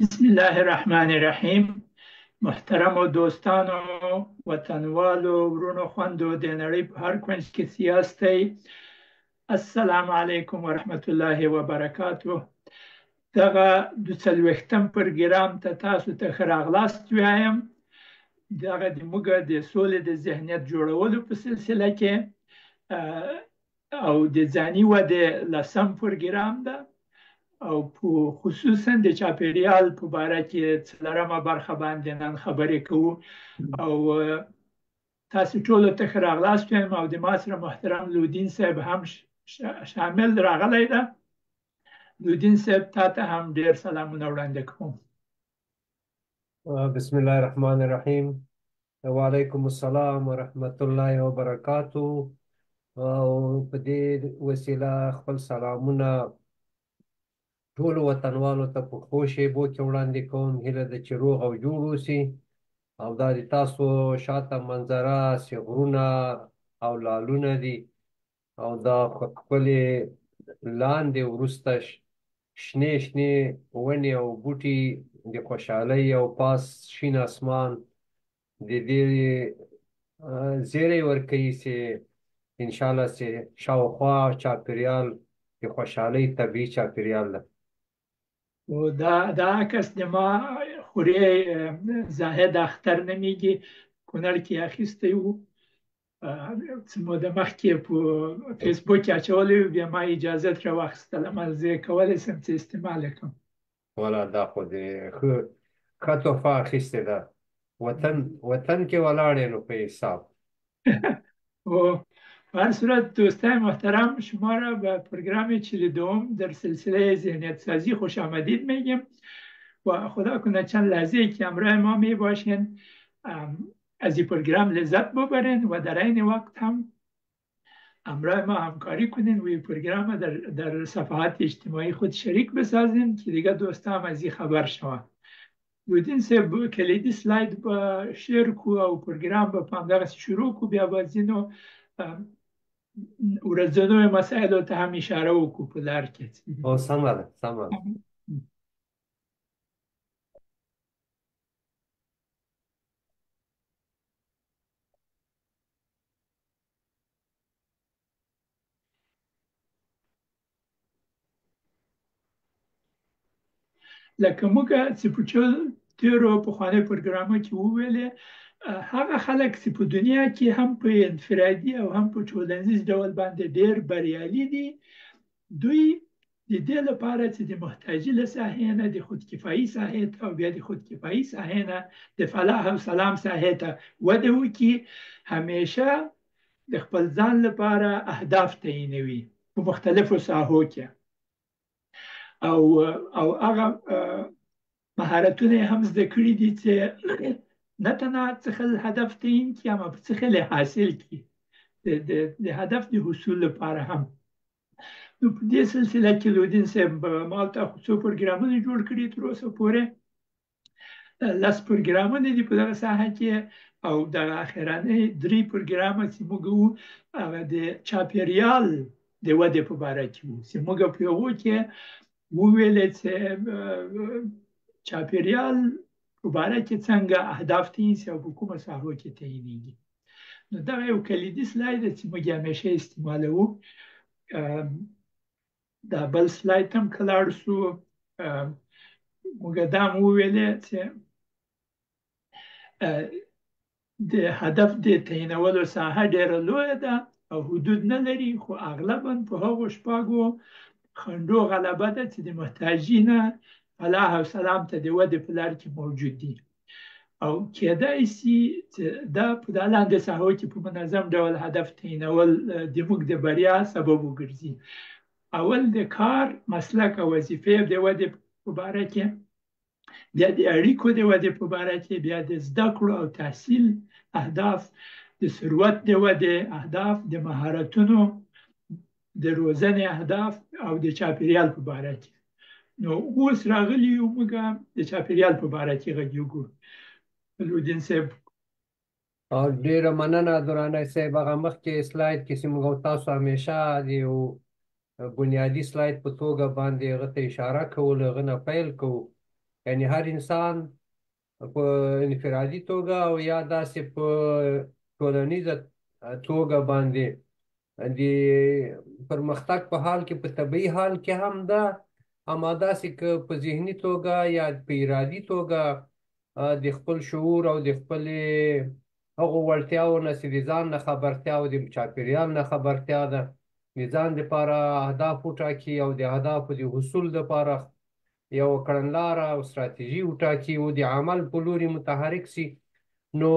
بسم الله الرحمن الرحیم. محترمو دوستانو، وطنوالو، وروڼو، خوندو، د نړۍ په هر کونج کې چې یاستئ، السلام علیکم ورحمت الله وبرکاته. دغه د 40م پروګرام ته تاسو ته ښه راغلاست وایم. دغه د موږ د سولې د ذهنیت جوړولو په سلسله کې او د ځاني ودې لسم پروګرام ده، او په خصوصا د چاپیریال په باره کې څلورمه برخه باندې نن خبرې کوو. او تاسو ټولو ته ښه راغلاست وایم، او د ما سره محترم لودین صاحب هم شامل راغلی ده. لودین صاحب، تا ته هم ډېر سلامونه وړاندې کوم. بسم الله الرحمن الرحیم. وعلیکم السلام ورحمت الله وبرکاتو. او په دې وسیله خپل سلامونه ټولو وطنوالو ته په ښو شیبو کې وړاندې کوم. هیله ده چې روغ او جوړ اوسي. او دا د تاسو شاته منظره چې غرونه او لالونه دي، او دا ښکلې لاندې وروسته شنې شنې ونې او بوټي د خوشحالۍ، او پاس شین اسمان د دې زیری ورکوي چې انشاءالله چې شاوخوا چاپېریال د خوشحالۍ طبیعي چاپېریال ده. دا عکس د ما خورې زاهد اختر نومېږي، کونړ کې اخیستی و، څه موده مخکې په فیسبوک کې اچولی و، بیا ما اجازه ترې واخیستله، ما زه یې کولی شم چې استعمال یې کړم. ولا دا خو دې ښه تحفه اخیستې ده. وطن کې ولاړ یې نو په حساب. و هر صورت دوستان محترم، شما را به پروگرام 42 در سلسله ذهنیت سازی خوش آمدید میگم و خدا کنه چند لحظه که همراه ما می باشین از این پروگرام لذت ببرین و در عین وقت هم همراه ما همکاری کنین و این پروگرام در صفحات اجتماعی خود شریک بسازین که دیگه دوستان هم از این خبر شوند. لودین صاحب کلیدي slide به share کو او پروګرام به په همدغسې شروع کو، بیا به ځینو ورځنیو مسایلو ته هم اشاره وکړو په لار کې. او سمه ده، سمه ده. لکه موږ چې په تېرو پخوانیو پروګرامو کې وویلې، هغه خلک چې په دنیا کې هم په انفرادي او هم په ټولنیز ډول باندې ډېر بریالي دي، دوی د دې لپاره چې د محتاجي له ساحې نه د خودکفایي ساحې ته او بیا د خودکفایي ساحې نه د فلاح او سلام ساحې ته وده وکړي، همیشه د خپل ځان لپاره اهداف تعینوي په مختلفو ساحو کې، او هغه مهارتونه یې هم زده کړي دي چې نه تنها څه هدف تعین کړي، اما په څه یې حاصل کړي د هدف د حصول لپاره هم. نو په دې سلسله کې لودین صاحب ما ته خو څو پروګرامونه جوړ کړي تر اوسه پورې، 10 پروګرامونه دي په دغه ساحه کې، او دغه اخرنۍ 3 پروګرامه چې موږ وو هغه د چاپېریال د ودې په باره کې وو، چې موږ په هغو کې وویلې چې چاپېریال په باره کې څنګه اهداف تعین شي او په کومه ساحو کې تعینېږي. نو دغه یو کلیدي slide دی چې موږ یې همیشه استعمالوو. دا بل slide ته هم که لاړ شو، موږ دا هم وویلې چې د هدف د تعینولو ساحه ډېره لویه ده او حدود نه لري، خو اغلبا په هغو شپږو خنډو غلبه ده چې د محتاجي نه فلاح او سلام ته د ودې په لار کې موجود دي، او کېدای شي چې دا په دا لاندې ساحو کې په منظم ډول هدف تعینول د موږ د بریا سبب وګرځي. اول د کار، مسلک او وظیفې د ودې په باره کې، بیا د اړیکو د ودې په باره کې، بیا د زده کړو او تحصیل اهداف، د ثروت د ودې اهداف، د مهارتونو د روزنې اهداف او د چاپېریال په باره کې. نو اوس راغلي یو موږ د چاپېریال په باره کې غږېږو. لودین صاحب. ډېره مننه درانی صاحب. هغه مخکې slide کې چې موږ تاسو همیشه د یو بنیادي slide په توګه باندې هغه ته اشاره کولو، هغه نه پیل کوو. یعنی هر انسان په انفرادي توګه او یا داسې په ټولنیزه توګه باندې د پرمختګ په حال کې، په طبیعي حال کې هم ده، اما داسې که په ذهني توګه یا په ارادي توګه د خپل شعور او د خپلې هغو وړتیاوو نه چې د ځان نه خبرتیا او د چاپېریال نه خبرتیا ده، د ځان دپاره اهداف وټاکي او د اهدافو د حصول دپاره یو کړنلاره او ستراتیژي وټاکي او د عمل په لوري متحرک سي، نو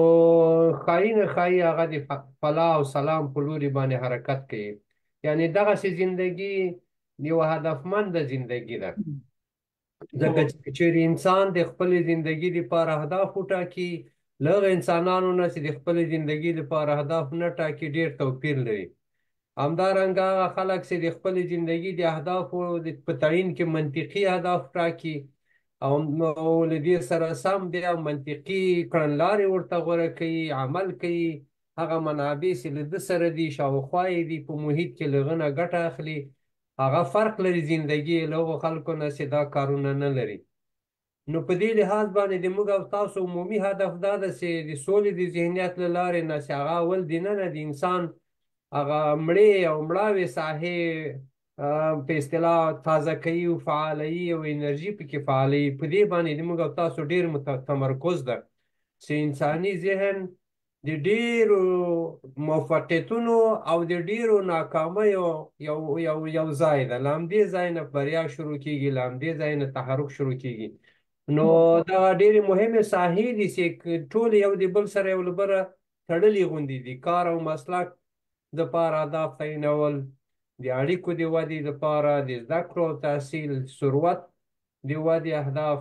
ښایي نه ښایي هغه د فلاح او سلام په لوري باندې حرکت کوي. یعنې دغسې زندګي یوه هدفمنده زندګي ده، ځکه چې چېرې انسان د خپلې زندګي دپاره اهداف وټاکي، له هغه انسانانو نه چې د خپلې زندګي لپاره اهداف نه ټاکي ډېر توپیر لري. همدارنګه هغه خلک چې د خپلې زندګي د اهدافو په تعین کې منطقي اهداف ټاکي او له دې سره سم بیا منطقي کړنلارې ورته غوره کوي، عمل کوي، هغه منابع چې له ده سره دي، شاوخوا یې دي، په محیط کې له هغه نه ګټه اخلي، هغه فرق لري زندګي یې له هغو خلکو نه چې دا کارونه نه لري. نو په دې لحاظ باندې د موږ او تاسو عمومي هدف دا ده چې د سولې د ذهنیت له لارې نه چې هغه اول دننه د انسان هغه مړې او مړاوې ساحې په اصطلاح تازه کوي او فعالوي او انرژي پکې فعالوي. په دې باندې د موږ او تاسو ډېر تمرکز ده چې انساني ذهن د ډېرو موفقیتونو او د ډېرو ناکامیو یو یو یو ځای ده. له همدې ځای نه بریا شروع کېږي، له همدې ځای نه تحرک شروع کېږي. نو دا ډېرې مهمې ساحې دي چې ټول یو د بل سره یو له بله تړلي غوندې دي. کار او مسلک دپاره اهداف تعینول، د اړیکو د ودې دپاره، د زده کړو او تحصیل، ثروت د ودې اهداف،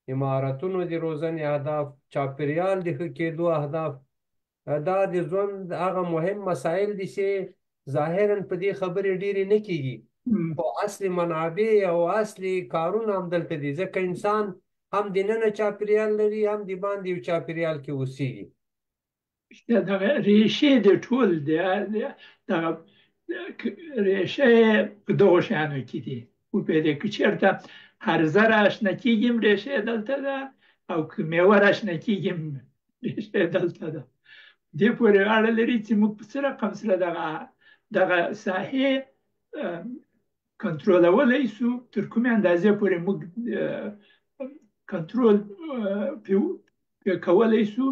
د مهارتونو د روزنې اهداف، چاپېریال د ښه کېدو اهداف، دا د ژوند هغه مهم مسایل دي چې ظاهراً په دې خبرې ډېرې نه کېږي، خو اصلي منابع او اصلي کارونه هم دلته دي، ځکه انسان هم دننه چاپېریال لري، هم د باندې یو چاپېریال کې اوسېږي. دغه ریښې د ټول دغه ریښه په دغو شیانو کې دي. وپوهېدې که چېرته هرزه راشنه کېږي هم ریښه دلته ده، او که میوه راشنه کېږي هم ریښه دلته ده. دې پورې اړه لري چې موږ په څه رقم سره دغه ساحې کنټرولولی شو، تر کومې اندازې پورې موږ کنټرول پرې کولی شو،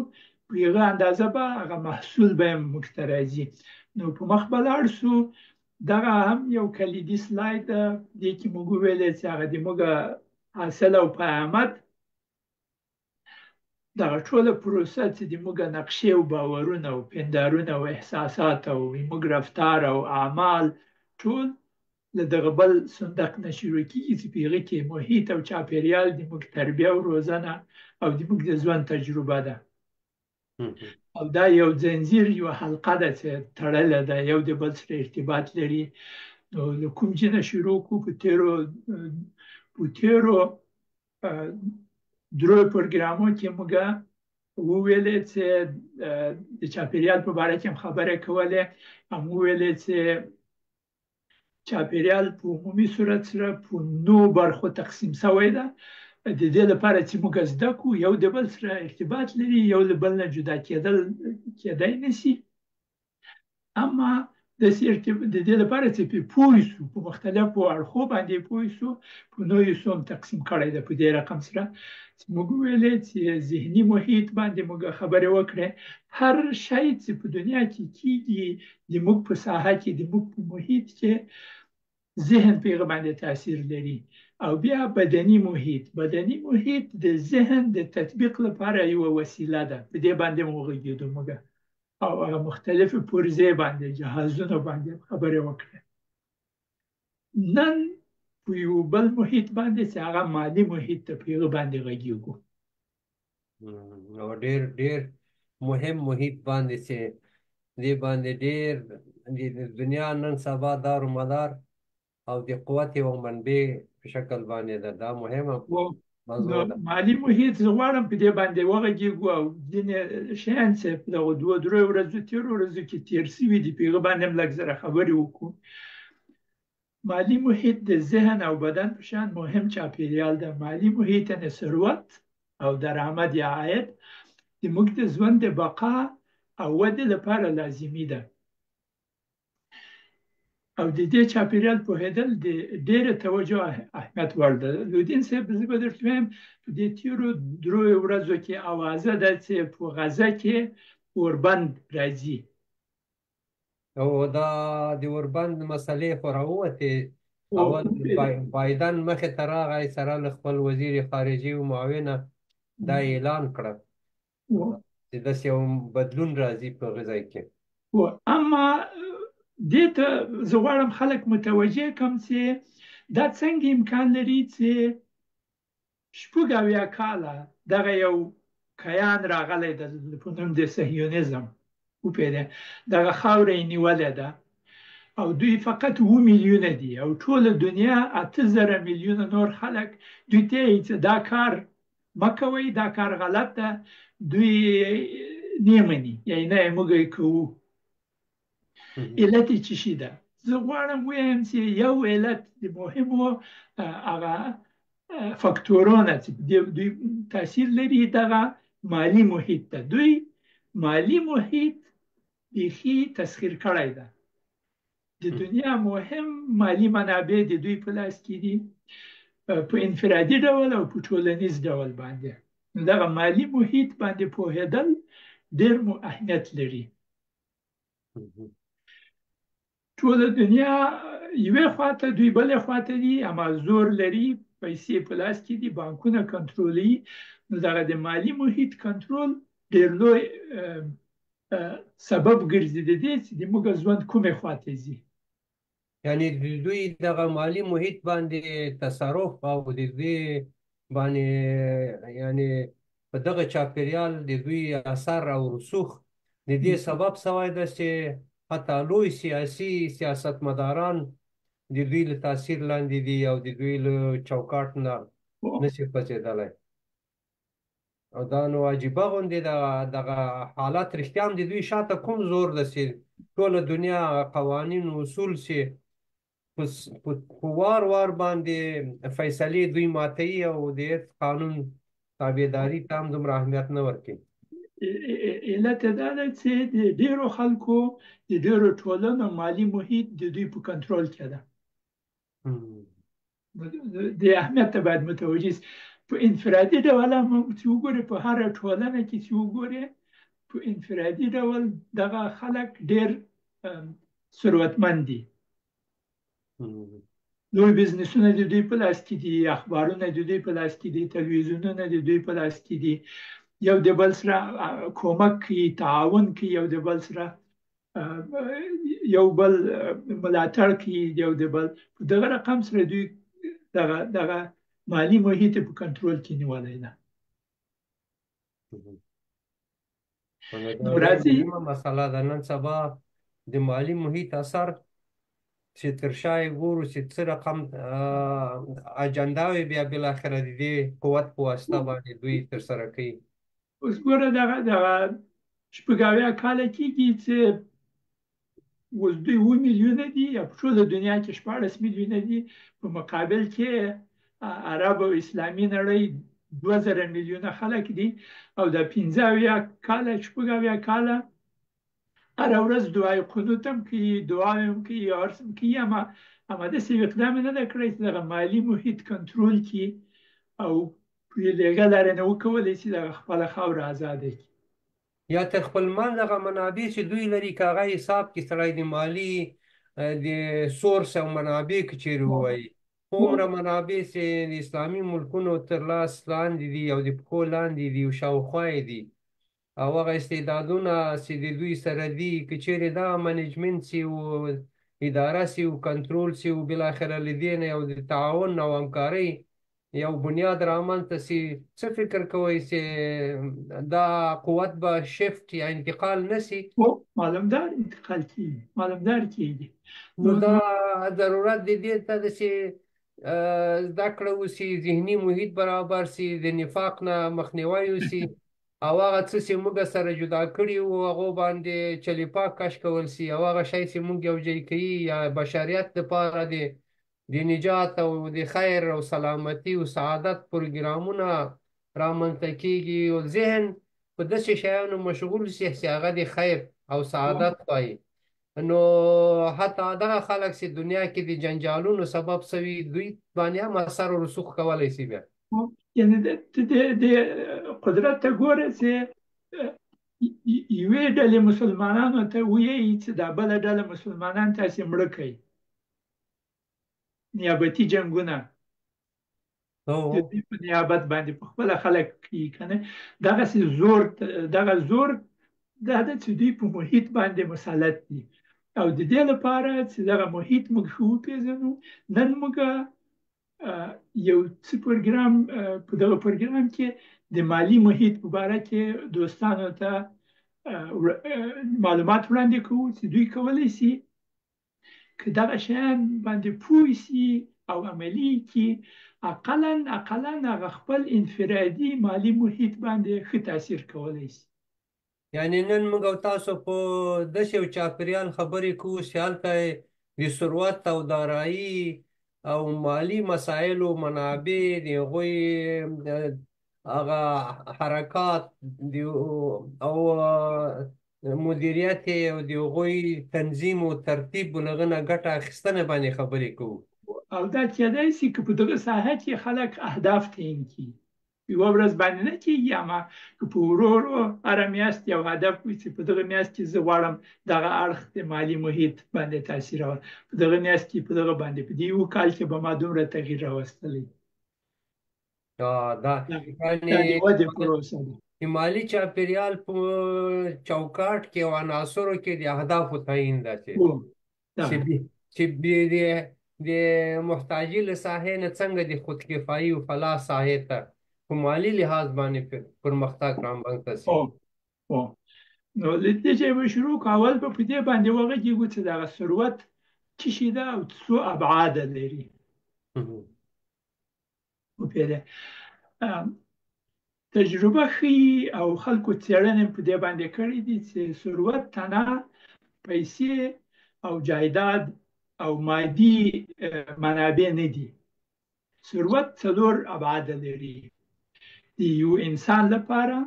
په هغه اندازه به هغه محصول به هم موږ ته راځي. نو په مخ به لاړ شو. دغه هم یو کلیدي سلاید ده، دې کې موږ وویلې چې هغه د موږ حاصل او پیامد دغه ټوله پروسه چې د موږ نقشې او باورونه او پندارونه او احساسات او موږ رفتار او اعمال ټول له دغه بل صندوق نه شروع کېږي چې په هغه کې محیط او چاپېریال د موږ تربیه او روزنه او د موږ د ژوند تجربه ده. او دا یو ځنځیر، یوه حلقه ده چې تړلې ده، یو د بل سره ارتباط لري. نو له کوم چې نه شروع کړو، په تېرو درو پروګرامو کې موږ وویلې چې د چاپېریال په باره کې هم خبرې کولې، هم وویلې چې چاپېریال په عمومي صورت سره په نو برخو تقسیم شوی ده. د دې لپاره چې موږ زده کړو یو د بل سره ارتباط لري، یو له بل نه جدا کېدای نه شي. اما د دې لپاره چې پرې پوه شو، په مختلفو اړخو باندې پوه شو، په نویو څو هم تقسیم کړی ده. په دې رقم سره چې موږ وویلې چې ذهني محیط باندې موږ خبرې وکړې، هر شی چې په دنیا کې کېږي د موږ په ساحه کې، د موږ په محیط کې، ذهن په هغه باندې تاثیر لري. او بیا بدني محیط، بدني محیط د ذهن د تطبیق لپاره یوه وسیله ده. په دې باندې مو وغږېدو موږ، او هغه مختلفې پرزې باندې، جهازونو باندې خبرې وکړې. نن په یو بل محیط باندې چې هغه مالي محیط ته، په هغه باندې غږېږو. او ډېر ډېر مهم محیط باندې چې دې باندې ډېر د دنیا نن سبا دار و مدار او د قوت یوه منبع په شکل باندې ده. دا مهمه موضوع ده. مالي محیط زه غواړم په دې باندې وغږېږو، او ځینې شیان چې په دغو دوه درېیو ورځو تېرو ورځو کې تېر شوي دي، په هغه باندې هم لږ سره خبرې وکړو. مالي محیط د ذهن او بدن په شان مهم چاپیریال ده. مالي محیط یعنې ثروت او درآمد یا عاید د موږ د ژوند د بقا او ودې لپاره لازمي ده، او د دې چاپیریال پوهېدل د ډېره توجه اهمیت وړ ده. لودین صاحب، زه به درته ووایم، په دې تېرو دریو ورځو کې اوازه ده چې په غزه کې اوربند راځي. او دا د اوربند مسئلې خو راووتې. اول بایدن مخې ته راغی سره له خپل وزیر خارجي او معاونه دا اعلان کړه چې داسې یو بدلون راځي په غزه کې. اما دې ته زه غواړم خلک متوجه کړم چې دا څنګه امکان لري چې 76 کاله دغه یو کیان راغلی ده په نوم د صهیونیزم، وپېژنه دغه خاوره یې نیولې ده، او دوی فقط 7 میلیونه دي، او ټوله دنیا 8000 میلیونه نور خلک دوی ته یې چې دا کار مه کوئ، دا کار غلط ده، دوی نه مني، یعنې نه یې موږ یې کوو. علت یې څه شي ده؟ زه غواړم ووایم چې یو علت د مهمو هغه فکتورونه چې دوی تاثیر لري دغه مالي محیط ده. دوی مالي محیط بیخي تسخیر کړی ده. د دنیا مهم مالي منابع د دوی په لاس کې دي، په انفرادي ډول او په ټولنیز ډول باندې. دغه مالي محیط باندې پوهېدل ډېر اهمیت لري. ټوله دنیا یوې خواته، دوی بلې خواته دي، اما زور لري، پیسې په لاس کې دي، بانکونه کنټرولوي. نو دغه د مالي محیط کنټرول ډېر لوی سبب ګرځي د دې چې د موږ ژوند کومې خواته ځي. یعنی د دوی دغه مالي محیط باندې تصرف او د دوی باندې، یعنی په دغه چاپیریال د دوی اثر او رسوخ د دې سبب سوی ده چې حتی لوی سیاسي سیاستمداران د دوی له تاثیر لاندې دي او د دوی له چوکاټ نه نشي خوځېدلی. او دا نو عجیبه غوندې دغه حالت رښتیا هم د دوی شاته کوم زور ده چې ټوله دنیا قوانین او اصول چې په وار وار باندې فیصلې دوی ماتوي او د هېڅ قانون تابعداري ته هم دومره اهمیت نه ورکوي. علت یې دا دی چې د ډېرو خلکو د ډېرو ټولنو مالي محیط د دوی په کنټرول کې ده. د اهمیت ته باید متوجه شي. په انفرادي ډول هم چې وګورې، په هره ټولنه کې چې وګورې، په انفرادي ډول دغه خلک ډېر ثروتمند دي. لوی بزنسونه د دوی په لاس کې دي، اخبارونه د دوی په لاس کې دي، تلویزیونونه د دوی په لاس کې دي، یو د بل سره کومک کوي، تعاون کوي، یو د بل سره یو بل ملاتړ کوي، یو د بل په دغه رقم سره دوی دغه مالي محیط په کنټرول کې نیولی ده. نو راځي مهمه مسله ده نن سبا د مالي محیط اثر چې تر شا یې ګورو چې څه رقم اجنداوې بیا بالاخره د دې قوت په واسطه باندې دوی ترسره کوي. اوس ګوره دغه 76 کاله کېږي چې اوس دوی 7 میلیونه دي، یا په ټوله دنیا کې 16 میلیونه دي، په مقابل کې عرب او اسلامي نړۍ 2000 میلیونه خلک دي، او دا 75 کاله 76 کاله هره ورځ دعای قنوت هم کوي، دعا هم کوي، هر څه هم کوي، اما داسې یو اقدام یې نه دی کړی چې دغه مالي محیط کنټرول کړي او په لېږه لارې نه وکولی شي دغه خپله خاوره ازاده کړي. یا تر خپل منځ هغه منابع چې دوی لري، که هغه حساب کې سړی د مالي د سورس او منابع که چېرې ووایي، هومره منابع چې د اسلامي ملکونو تر لاس لاندې دي او د پښو لاندې دي او شاوخوا یې دي، او هغه استعدادونه چې د دوی سره دي، که چېرې دا منیجمنټ سي او اداره سي او کنټرول سي او بالاخره له دې نه یو د تعاون او همکارۍ یو بنیاد رامنځته سي، څه فکر کوئ چې دا قوت به شفت یا انتقال نه سي؟ هو، معلومدار انتقال کېږي، معلومدار کېږي. نو دا ضرورت د دې ته ده چې زده کړه وسي، ذهني محیط برابر سي، د نفاق نه مخنیوی وسي، او هغه څه چې موږ سره جدا کړي وو هغو باندې چلیپا کش کول سي، او هغه شی چې موږ یو ځای کوي یا بشریت دپاره د د نجات او د خیر او سلامتی او سعادت پروګرامونه رامنځته کېږي او ذهن په داسې شیانو مشغول شي چې هغه د خیر او سعادت وایي. نو حتی دغه خلک چې دنیا کې د جنجالونو سبب سوي، دوی باندې هم اثر او رسوخ کولی شي بیا. یعنی د قدرت ته ګوره چې یوې ډلې مسلمانانو ته ویایي چې دا بله ډله مسلمانان تاسې مړه کړئ، نیابتي جنګونه د دوی په نیابت باندې په خپله خلک کوي که نه. دغسې زور، دغه زور دا ده چې دوی په محیط باندې مسلط دي، او د دې لپاره چې دغه محیط موږ ښه وپېژنو، نن موږ یو څه پروګرام، په دغه پروګرام کې د مالي محیط په باره کې دوستانو ته معلومات وړاندې کوو چې دوی کولی شي که دغه شیان باندې پوه شي او عملي کړي، اقلا هغه خپل انفرادي مالي محیط باندې ښه تاثیر کولی شي. یعنی نن موږ او تاسو په داسې یو چاپېریال خبرې کوو چې هلته د ثروت او دارایي او مالي مسایلو منابع، د هغوی هغه حرکات او مدیریت او د هغوی تنظیم او ترتیب له هغه نه ګټه اخیستنه باندې خبرې کوو. او دا کېدای شي که په دغه ساحه کې خلک اهداف تعین کړي، یوه ورځ باندې نه کېږي، اما که په ورو ورو هره میاشت یو هدف وي چې په دغه میاشت کې زه غواړم دغه اړخ د مالي محیط باندې تاثیر راوړم، په دغه میاشت کې په دغه باندې، په دې یو کال کې به ما دومره تغییر راوستلی. دا دا د ودې پروسه ده. د مالي چاپېریال په چوکاټ کې او عناصرو کې د اهدافو تعین ده چې چې د محتاجي له ساحې نه څنګه د خودکفایي او فلاح ساحې ته په مالي لحاظ باندې پرمختګ رامنځته شي. نو له دې ځایه به شروع کړو. اول به په دې باندې وغږېږو چې دغه ثروت څه شي ده او څو ابعاده لري. وپېده تجربه ښيي او خلکو څېړنې په دې باندې کړې دي چې ثروت تنها پیسې او جایداد او مادي منابع نه دي. ثروت څلور ابعاد لري. د یو انسان لپاره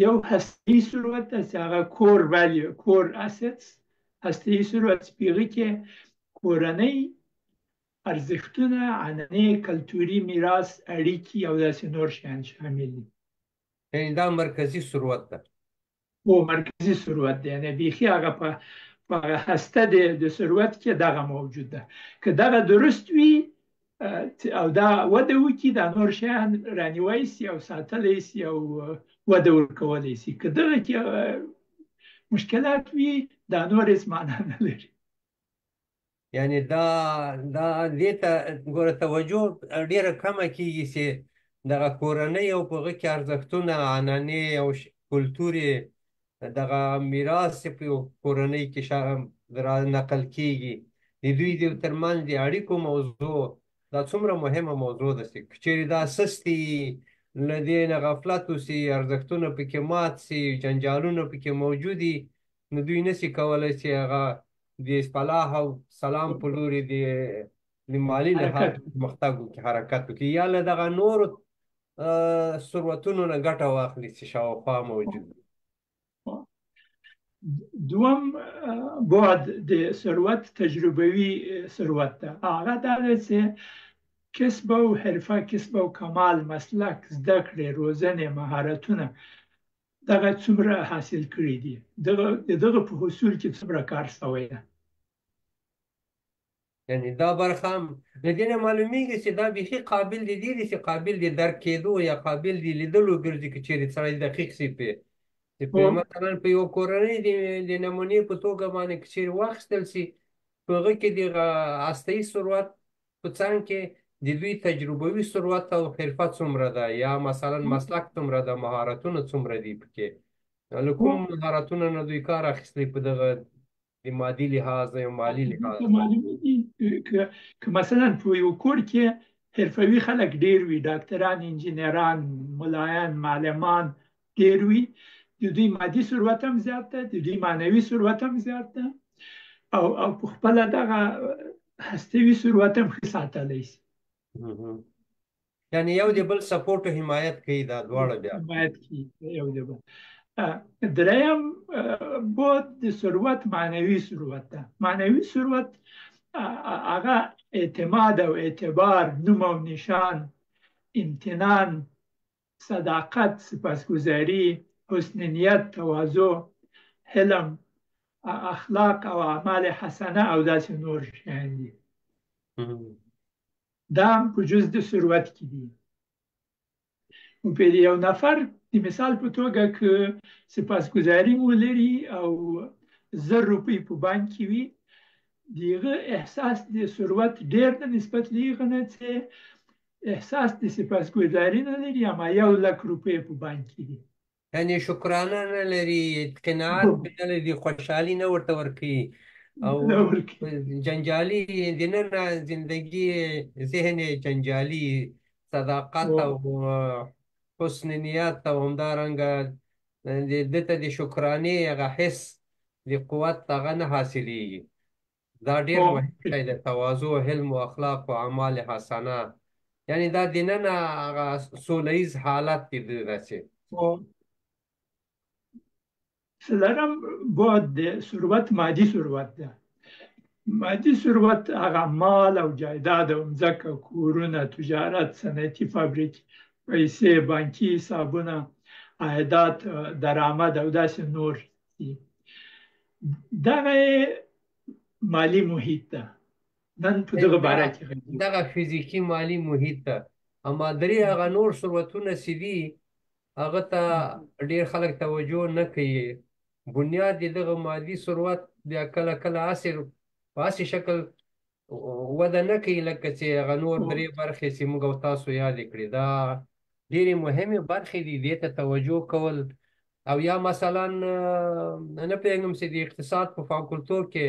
یو هستوي ثروت ده چې هغه core value، core assets، هستوي ثروت چې په هغه کې کورنۍ ارزښتونه، عنعنې، کلتوري میراث، اړیکې او داسې نور شیان شامل دي. یعنی دا مرکزي ثروت ده. هو، مرکزي ثروت دی، یعنی بیخي هغه په هغه هسته د ثروت کې دغه موجود ده. که دغه درست وي او دا وده وکړي، دا نور شیان رانیوی سي او ساتلی سي او وده ورکولی سي. که دغه کې مشکلات وي، دا نور هېڅ معنا نه لري. یعنی دا دې ته ګوره توجه ډېره کمه کېږي چې دغه کورنۍ او په هغه کې ارزښتونه، عنعنې او کلتور، دغه میراث چې په یو کورنۍ کې را نقل کېږي، د دوی د ترمنځ د اړیکو موضوع دا څومره مهمه موضوع ده چې که چېرې دا سستي له دې نه غفلت وسي، ارزښتونه پکې مات سي، جنجالونه پکې موجود دي، نو دوی نسي کولی چې هغه د فلاح او سلام په لوري د مالي لحاظ پرمختګ وکړي، حرکت وکړي، یا له دغه نورو ثروتونو نه ګټه واخلي چې شاوخوا موجود دي. دوم بعد د ثروت تجربوي ثروت ده. هغه دا ده چې کسب او حرفه، کسب او کمال، مسلک، زده کړې، روزنې، مهارتونه دغه څومره حاصل کړي دي، دغه په حصول کې څومره کار شوی ده. یعنی دا برخه هم له دې نه معلومیږي چې دا بیخي قابل دی دي چې قابل دی درک کېدو یا قابل دی لیدلو ګرځي که چېرې سړی دقیق سي پرې. چې په مثلا په یوه کورنۍ د نمونې په توګه باندې که چېرې واخیستل سي، په هغه کې د هستوي ثروت په څنګ کې د دوی تجربوي ثروت او حرفه څومره ده، یا مثلا مسلک څومره ده، مهارتونه څومره دي پکې، له کوم مهارتونو نه دوی کار اخیستی په دغه د مادي لحاظ او مالي لحاظ. معلومیږي که مثلا په یو کور کې حرفوي خلک ډېر وي، ډاکتران، انجینران، ملایان، معلمان ډېر وي، د دوی مادي ثروت هم زیات ده، د دوی معنوي ثروت هم زیات ده، او په خپله دغه هستوي ثروت هم ښه ساتلی شي. یعنی یو د بل سپورټ او حمایت کوي دا دواړه بیا حمایت کوي یو د بل. دریم بعد د ثروت معنوي ثروت ده. معنوي ثروت هغه اعتماد او اعتبار، نوم او نشان، امتنان، صداقت، سپاسگزاری، حسن نیت، تواضع، حلم، اخلاق او اعمال حسنه او داسې نور شیان دي. دا هم په جز د ثروت کې دي. نو په یو نفر د مثال په توګه که سپاسگزاری ولري او 1000 روپۍ په بانک کې وي، د هغه احساس د ثروت ډېر د نسبت له هغه نه چې احساس د سپاسگزاری نه لري اما 1 لک روپۍ په بانک کې دي. یعنی شکرانه نه لري، قناعت نه لري، خوشحالي نه ورته ورکوي او جنجالي دننه زندگی، ذهن جنجالي، صداقت او حسن نیت او همدارنګه ده ته د شکرانې هغه حس د قوت هغه نه حاصلېږي. دا ډېر مهم شی دی، تواضع، حلم او اخلاق او اعمال حسنه، یعنی دا دننه هغه سوله ییز حالت دی داسې. څلورم بعد د ثروت مادي ثروت ده. مادي ثروت هغه مال او جایداد او مځکه، کورونه، تجارت، صنعتي فابریکې، پیسې، بانکي حسابونه، عایدات، درآمد او داسې نور دي. دغه مالي محیط ده. نن په دغه باره کې غږېږو. دغه فزیکي مالي محیط ده، اما درې هغه نور ثروتونه چې دي هغه ته ډېر خلک توجه نه کوي. بنیاد د دغه مادي ثروت بیا کله کله هسې په هسې شکل وده نه کوي، لکه چې هغه نور درې برخې چې موږ او تاسو یادې کړې، دا ډېرې مهمې برخې دي، دې ته توجه کول. او یا مثلا نه پوهېږم چې د اقتصاد په فاکولتو کې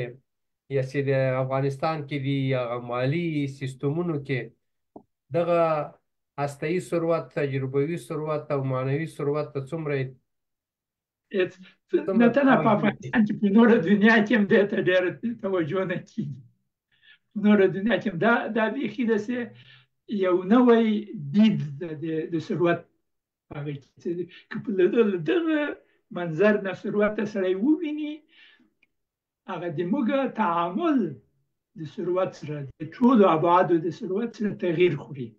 یا چې د افغانستان کې دي هغه مالي سیستمونو کې دغه هستوي ثروت، تجربوي ثروت او معنوي ثروت ته څومره نه تنها په افغانستان کې، په نوره دنیا کې هم دې ته ډېره توجه نه کېږي. په نوره دنیا کې هم دا بیخي داسې یو نوی دید د ثروت هغه کې چې که په له دغه منظر نه ثروت ته سړی وویني، هغه د موږ تعامل د ثروت سره، د ټولو ابعادو د ثروت سره تغییر خوري.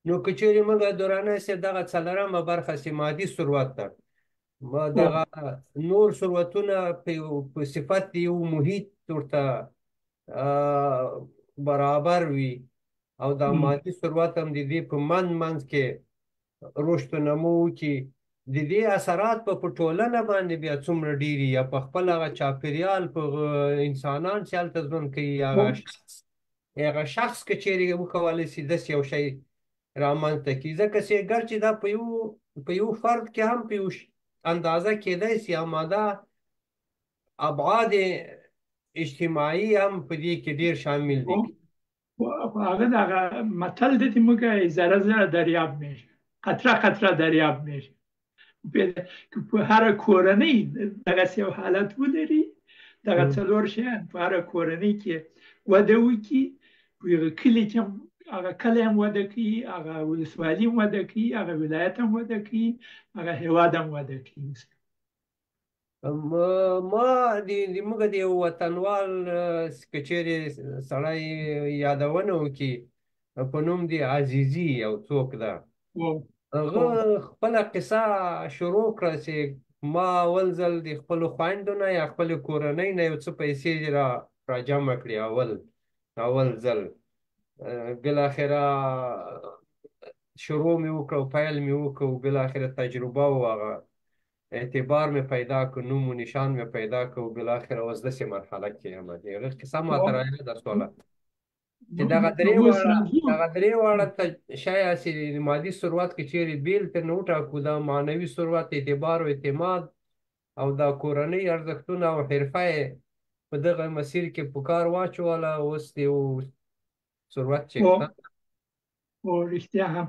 نو که چیرې موږ درانه صاحب دغه څلورمه برخه چې مادي ثروت ده، دغه نور ثروتونه په صفت د یو محیط ورته برابر وي او دا مادي ثروت هم د دې په منځ منځ کې رشد و نمو وکړي، د دې اثرات په ټولنه باندې بیا څومره ډېر یا په خپل هغه چاپېریال، په انسانان چې هلته ژوند کوي، هغه شخص که چیرې وکولی شي داسې یو شی رامنځته کړي، ځکه چې ګر چې دا په یو فرد کې هم په یو اندازه کېدای شي، اما دا ابعاد اجتماعي هم په دې کې ډېر شامل دي. هغه دغه متل دی چې موږ ذره ذره دریاب میشه، قطره قطره دریاب میشه. که په هره کورنۍ دغسې یو حالت ولري، دغه څلور شیان په هره کورنۍ کې وده وکړي، په یوه کلي کې هم هغه کلی هم وده کوي، هغه ولسوالي هم وده کوي، هغه ولایت هم وده کوي، هغه هېواد هم وده کوي. ما د موږ د یو وطنوال که چیرې سړی یادونه وکړي، په نوم د عزیزي یو څوک ده، هغه خپله قصه شروع کړه چې ما اول ځل د خپلو خویندو نه یا خپلې کورنۍ نه یو څه پیسې راجمع کړې اول ځل، بالاخره شروع مې وکړه او پیل مې وکړ، بالاخره تجربه او هغه اعتبار مې پیدا کړ، نوم و نشان مې پیدا کړ، بالاخره اوس داسې مرحله کې یم. د هغه قصه ماته رایاده سوله چې دغه درې واړه شی هسې د مادي ثروت که چیرې بېل ترې وټاکو، دا معنوي ثروت، اعتبار او اعتماد او دا کورنۍ ارزښتونه او حرفه یې په دغه مسیر کې په کار واچوله، اوس د یو ثروت څښتن. رښتیا هم،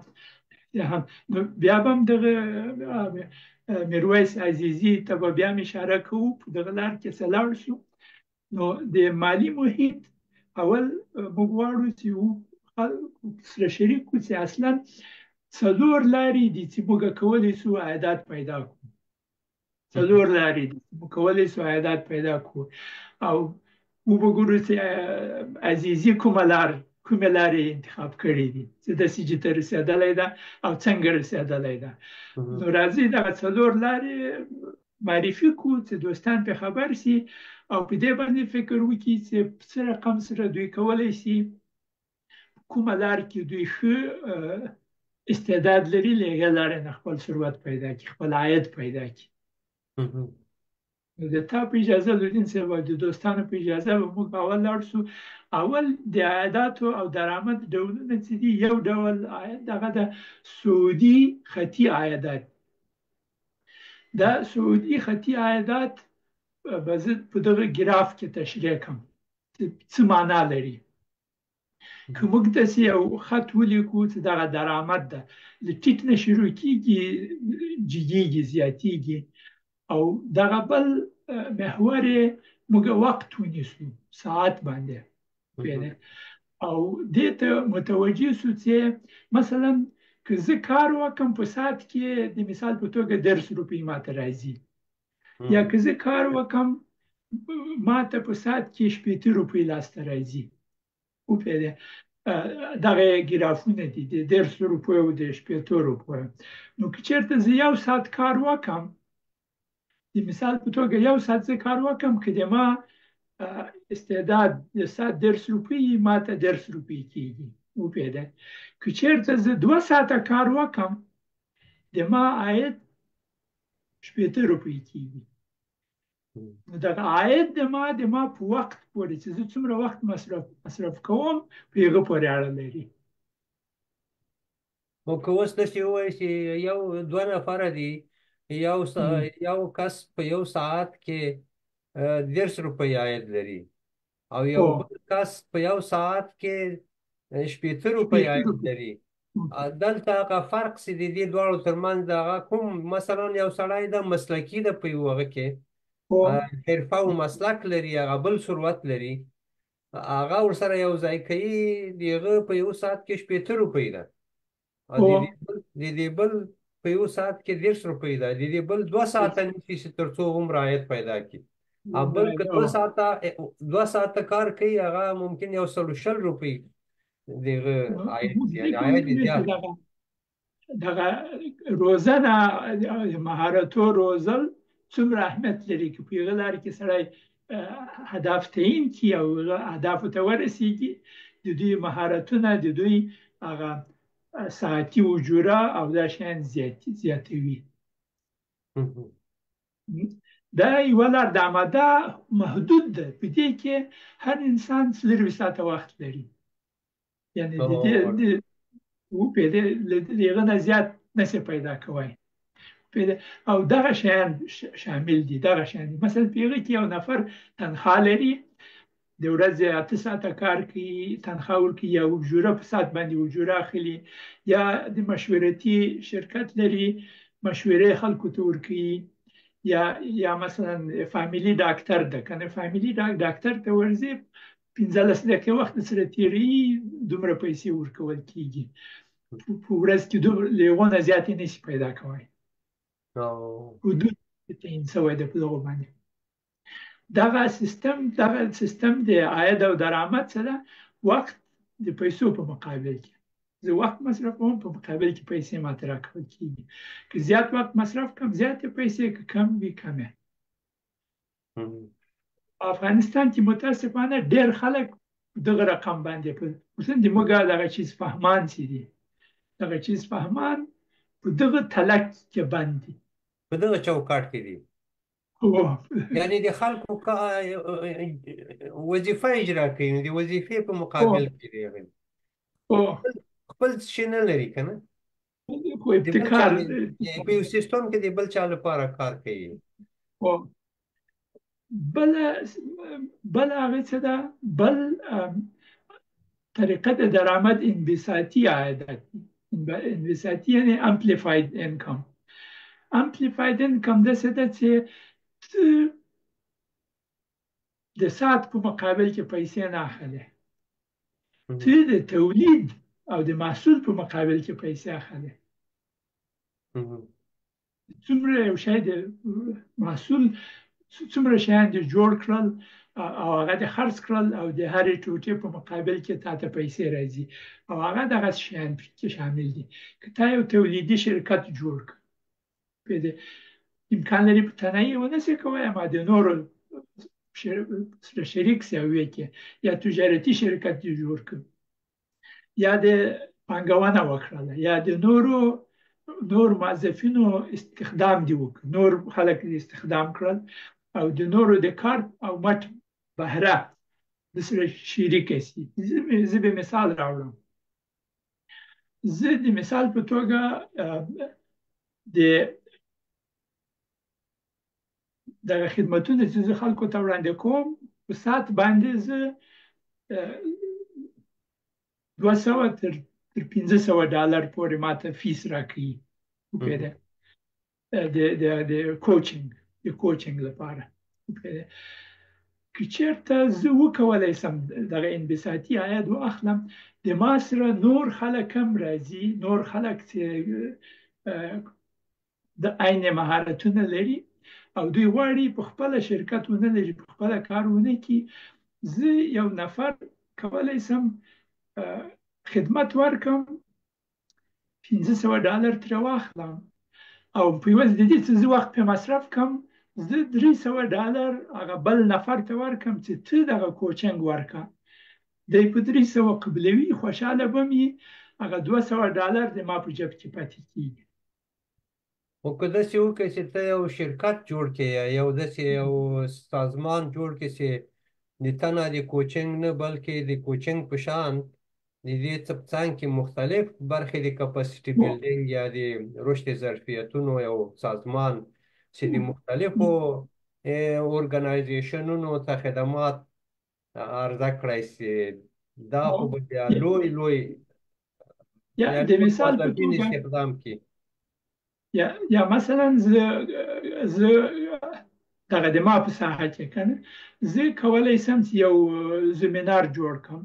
رښتیا هم. نو بیا به هم دغه میرویس عزیزي ته به بیا هم اشاره کوو، په دغه لار کې څه لاړ شو. نو د مالي محیط اول موږ غواړو چې سره شریک کړو چې اصلا څلور لارې دي چې موږ کولی شو عایدات پیدا کړو. څلور لارې دي چې موږ کولی شو عایدات پیدا کړو، او وګورو چې عزیزي کومه لار، کومې لارې انتخاب کړې دي چې داسې چې ته رسېدلی ده او څنګه رسېدلی ده. نو راځئ دغه څلور لارې معرفي کړو چې دوستان پرې خبر شي او په دې باندې فکر وکړي چې څه رقم سره دوی کولی شي، کومه لار کې دوی ښه استعداد لري، له هغې لارې نه خپل ثروت پیدا کړي، خپل عاید پیدا کړي. نو د تا په اجازه لودین صاحب او د دوستانو په اجازه به موږ اول لاړ شو. اول د عایداتو او درآمد ډولونه چې دي، یو ډول عاید دغه د سعودي خطي عایدات. دا سعودي خطي عایدات به زه په دغه ګراف کې تشریح کړم چې څه معنا لري. که موږ داسې یو خط ولیکو چې دغه درآمد ده، له ټیټ نه شروع کېږي، جګېږي، زیاتېږي، او دغه بل محور یې موږ وخت ونیسو، ساعت باندې، او دې ته متوجه شو چې مثلا که زه کار وکړم په ساعت کې د مثال په توګه 30 روپۍ ماته راځي، یا که زه کار وکړم ماته په ساعت کې 60 روپۍ لاسته راځي. وپېده دغه ګرافونه دي د 30 روپیو او د 60 روپیو. نو که چېرته زه یو ساعت کار وکړم، د مثال په توګه یو ساعت زه کار وکړم، که د ما استعداد د ساعت 30 روپۍ، ماته 30 روپۍ کېږي. وپېده که چېرته زه 2 ساعته کار وکړم، د ما عاید 60 روپۍ کېږي. نو دغه عاید د ما په وخت پورې چې زه څومره وخت مصرف کوم په هغه پورې اړه لري. خو که اوس داسې ووایي چې یو دوه نفره دي، یو کس په یو ساعت کې 30 روپۍ عاید لري او یو بل کس په یو ساعت کې 60 روپۍ عاید لري، دلته هغه فرق چې د دې دواړو ترمنځ هغه کوم، مثلا یو سړی ده مسلکي ده په یو هغه کې حرفه او مسلک لري، هغه بل ثروت لري، هغه ورسره یو ځای کوي، د هغه په یو ساعت کې 60 روپۍ ده، او د دې بل په یو ساعت کې 30 روپۍ ده، د دې بل 2 ساعته نیسي چې تر څو عمر عاید پیدا کړي، او بل که 2 ساعته کار کوي هغه ممکن 120 روپۍ د هغه عاید، یعنې عاید یې زیات. دغه روزنه، مهارتو روزل څومره اهمیت لري، که په هغه لار کې سړی هدف تعیین کړي او اهدافو ته ورسېږي، د دوی مهارتونه، د دوی هغه ساعتي اجوره او دا شیان زیاتوي. دا یوه لار ده، اما دا محدود ده. په دې کې هر انسان 24 ساعته وخت لري، یعنې د دې له هغه نه زیات نشي پیدا کوی. او دغه شیان شامل دي، دغه شیان دي. مثلا په هغه کې یو نفر تنخوا لري، د ورځې 8 ساعته کار کوي، تنخوا ورکوي، یا اجوره په ساعت باندې اجوره اخلي، یا د مشورتي شرکت لري، مشورې خلکو ته ورکوي، یا مثلا فامیلي ډاکټر ده، که نه فامیلي ډاکټر ته ورځي 15 دقیقې وخت سره تېروي، دومره پیسې ورکول کېږي په ورځ کې، له هغو نه زیاتې نه شي پیدا کوی. حدود تعیین شوی دی په دغو باندې. دغه سیستم د عاید او درآمد سره وخت د پیسو په مقابل کې، زه وخت مصرفوم، په مقابل کې پیسې ماته راکول کېږي. که زیات وخت مصرف کړم زیاتې پیسې، که کم وي کمې. په افغانستان کې متاسفانه ډېر خلک دغه رقم باندې مثلا د موږ دغه چیز فهمان چې دي، دغه چیز فهمان په دغه تلک کې بند دي، په دغه چوکاټ کې دي. یعنی د خلکو وظیفه اجرا کوي، نو د وظیفې په مقابل کې دی، خپل شي نه لري که نه، خو ابتکار په یو سیستم کې د بل چا لپاره کار کوي. بل هغه څه ده، بل طریقه د درآمد انبساطي عایدات دي. انبساطي یعنی amplified income. Amplified income داسې ده چې د ساعت په مقابل کې پیسې نه اخلې، ته د تولید او د محصول په مقابل کې پیسې اخلې. څومره یو شی د محصول، څومره شیان دې جوړ کړل او هغه دې خرڅ کړل، او د هرې ټوټې په مقابل کې تا ته پیسې راځي، او هغه دغه شیان کې شامل دي. که تا یو تولیدي شرکت جوړ کړ، امکان لري په تنهایی ونه شي کولی، اما د نورو سره شریک سي او ویې، یا تجارتي شرکت دې جوړ کړ، یا د پانګونه وکړله، یا د نور موظفینو استخدام دې وکړ، نور خلک دې استخدام کړل، او د نورو د کار او مټ بهره د سره شریکه سي. زه به مثال راوړم. زه د مثال په توګه د دغه خدمتونه چې زه خلکو ته وړاندې کوم، په ساعت باندې زه 200 تر $500 پورې ماته فیس راکوي. وپوهېدې؟ د کوچینګ لپاره. وپوهېدې؟ که چېرته زه وکولی سم دغه انبساطي عاید واخلم، د ما سره نور خلک هم راځي، نور خلک چې د عین مهارتونه لري او دوی غواړي په خپله شرکت ونه لري، په خپله کار ونه کړي. زه یو نفر کولی سم خدمت ورکم، $500 ترې واخلم، او په عوض د دې چې زه وخت پرې مصرف کړم، زه $300 هغه بل نفر ته ورکم چې ته دغه کوچنګ ورکړه. دی په 300 قبلوي، خوشحاله به مي، هغه $200 د ما په جیب کې پاتې کېږي. خو که داسې وکړې چې ته یو شرکت جوړ کړې یا یو داسې یو سازمان جوړ کړې چې د تنه د کوچنګ نه بلکې د کوچنګ په شان د دې څه په څنګ کې مختلف برخې د کپاسیټي بلډینګ یا د رشد ظرفیتونو یو سازمان چې د مختلفو ارګنایزیشنونو ته خدمات عرضه کړای سي، دا خو به بیا لوی لوی د مثال په توګه استخدام کړي. یا مثلا زه دغه د ما په ساحه کې که نه، زه کولی سم چې یو زمینار جوړ کړم،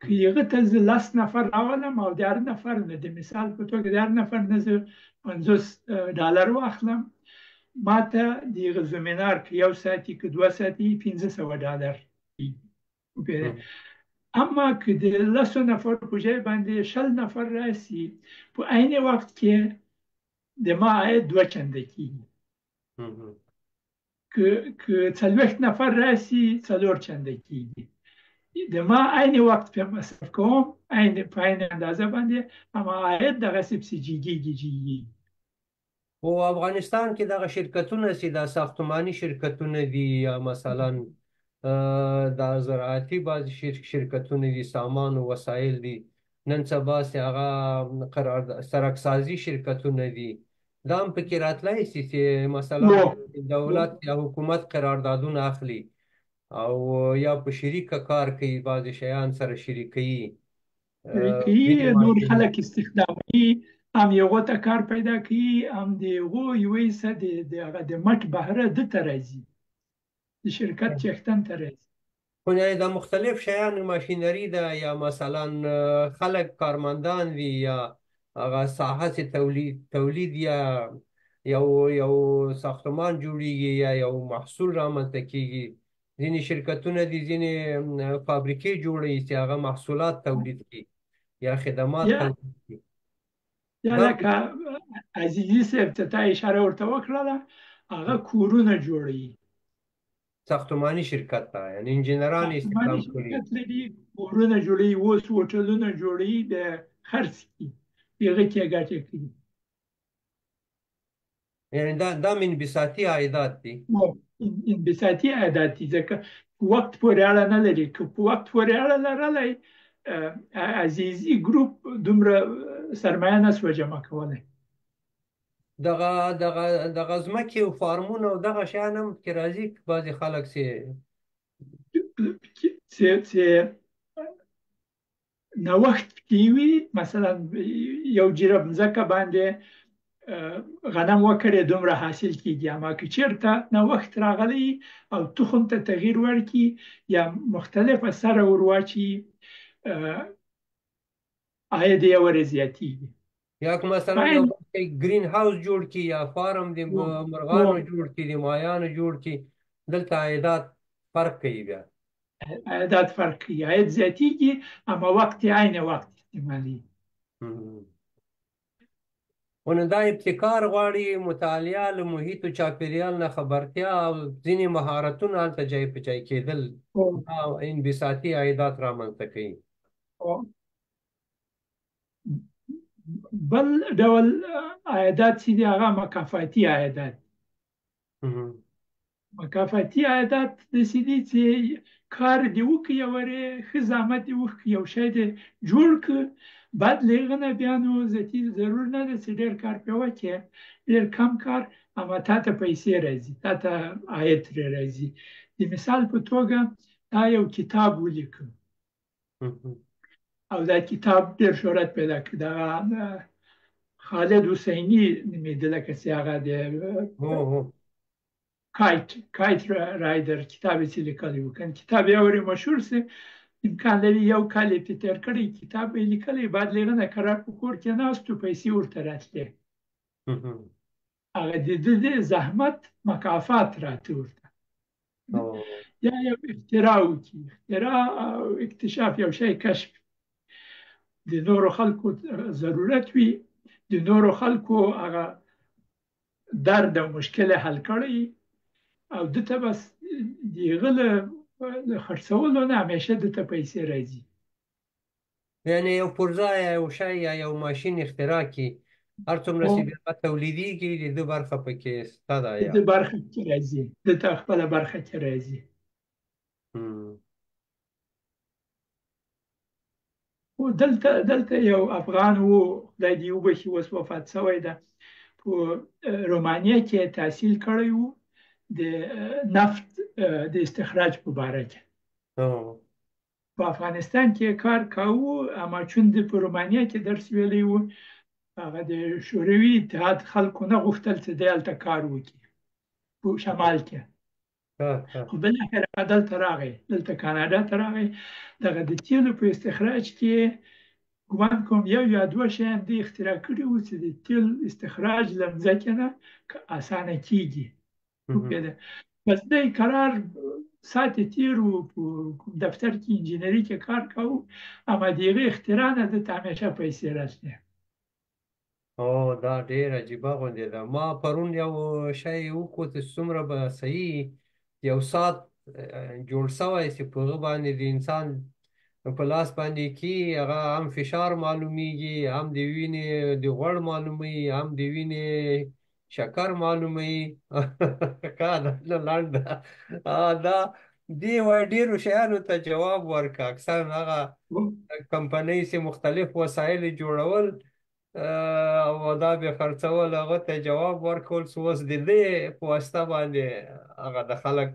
که هغه ته زه 10 نفر راولم او د هر نفر نه د مثال په توګه د هر نفر نه زه $50 واخلم، ما ته د هغه زمینار که یو ساعت که 2 ساعت $500 وپېرې. اما که د 10 نفر په ځای باندې 20 نفر راسي، په عین وخت کې د ما عاید 2 چنده کېږي. که 40 نفر راسي 4 چنده کېږي. د ما عین وخت په مصرف کوم، په عین اندازه باندې، اما عاید دغسې پسې جګېږي جګېږي. په افغانستان کې دغه شرکتونه چې دا ساختماني شرکتونه دي، یا مثلا دا زراعتي بعضې شرکتونه دي، سامان او وسایل دي، نن سبا چې هغه قرار سړکسازي شرکتونه دي، دا هم پکې راتلای سي چې مثلا دولت یا حکومت قراردادونه اخلي او یا په شریکه کار کوي، بعضې شیان سره شریکوي، نور خلک استخداموي، هم یې ته کار پیدا کوي، هم د هغو یوه حصه د هغه د مټ بهره ده ته راځي، د شرکت څښتن ته راځي. خو یعنې دا مختلف شیان ماشینري ده، یا مثلا خلک کارمندان دي، یا هغه ساحه چې تولید یا یو ساختمان جوړیږي یا یو محصول رامنځته کیږي. ځینې شرکتونه دي، ځینې فابریکې جوړوي چې هغه محصولات تولید کړي یا خدمات تولید کړي. یا لکه عزیزي صاحب ته تا اشاره ورته وکړله، هغه کورونه جوړوي، ساختماني شرکت ته، یعنې انجینران یې استخدام کړي، شرکت لري، کورونه جوړوي، اوس هوټلونه جوړوي، د خرڅ کړي، هغه کې ګټه کوي. یعنې دا انبساطي عایدات دي. انبساطي عایدات دي، ځکه وخت پورې اړه نه لري. که په وخت پورې اړه لرلی، عزیزي ګروپ دومره سرمایه نه سوه جمع کولی. دغه دغه دغه ځمکې او فارمونه او دغه شیان هم پکې راځي. بعضې خلک چې چې نوښت پکې وي، مثلا یو جریب مځکه باندې غنم وکرې دومره حاصل کیږي. اما که چیرته نوښت راغلی او تخم ته تغییر ورکړي یا مختلفه سره ور واچي، عاید یې ورې زیاتیږي. یا که مثلا یو green house جوړ کړي یا فارم د مرغانو جوړ کړي، د مایانو جوړ کړي، دلته عایدات فرق کوي. بیا عایدات فرق کوي، عاید زیاتیږي اما وخت یې عین وخت استعمالوي. نو دا ابتکار غواړي، مطالعه، له محیط و چاپېریال نه خبرتیا او ځینې مهارتونه هلته جای په جای کېدل، دا انبساطي عایدات رامنځته کوي. بل ډول عایدات چې دي هغه مکافاتي عایدات. مکافاتي عایدات داسې دي چې کار دې وکړي، یو ورې ښه زحمت دې وکړي، یو شی دې جوړ کړ، بعد له هغه نه بیا نو ذاتي ضرور نه ده چې ډېر کار پرې وکړې، ډېر کم کار اما تا ته پیسې راځي، تا ته عاید ترې راځي. د مثال په توګه تا یو کتاب ولیکه او دا کتاب ډېر شهرت پیدا کړ، دغه خالد حسیني نومېده، لکه چې هغه د Kite Rider کتاب یې چې لیکلی و، که کتاب یې ورې مشهور سي، امکان لري یو کال یې پرې تېر کړی، کتاب یې لیکلی، بعد له هغه نه کرار په کور کې ناست و، پیسې ورته راتلې. هغه د ده د زحمت مکافات راته ورته. یا یو اختراع وکړي، اختراع او اکتشاف یو شی کشف، د نورو خلکو ضرورت وي، د نورو خلکو هغه درد او مشکل حل کړی او ده ته بس د هغه له خرڅولو نه همیشه ده ته پیسې راځي. یعنې یو پرزه یا یو شی یا یو ماشین اختراع کړي، هر څومره چې بیا تولیدېږي د ده برخه پکې شته ده، د ده برخه پکې راځي، ده ته خپله برخه کې راځي. دلته یو افغان و، خدای دې وبخښي، اوس وفات شوی ده، په رومانیا کې تحصیل کړی و د نفت د استخراج په باره کې. په افغانستان کې کار کاوه، اما چون د په رومانیا کې درس ویلی و، هغه د شوروي اتحاد خلکو نه غوښتل چې دی هلته کار وکړي په شمال کې. خو بالاخره دلته راغی، دلته کاناډا ته راغی. دغه د تیلو په استخراج کې ګمان کوم یو یا دوه شیان دی اختراع کړي وو چې د تیل استخراج له مځکې نه اسانه کېږي. بس دی قرار ساعت یې تېر و، په کوم دفتر کې انجینري کې کار کاوه، اما د هغې اختراع نه ده ته همیشه پیسې راتلې. دا ډېر عجیبه غوندې ده. ما پرون یو شی وکوت چې څومره به صحیح یو ساعت جوړ شوی چې په هغه باندې د انسان په لاس باندې کی هغه هم فشار معلومیږي، هم د وینې د غوړ معلوموي، هم د وینې شکر معلوموي. کا دا نه لنډه. دا دې وای ډېرو شیانو ته جواب ورکړه. اکثر هغه کمپنۍ چې مختلف وسایل جوړول او دا به خرڅول، هغه ته جواب ورکول چې اوس د دې په واسطه باندې هغه د خلک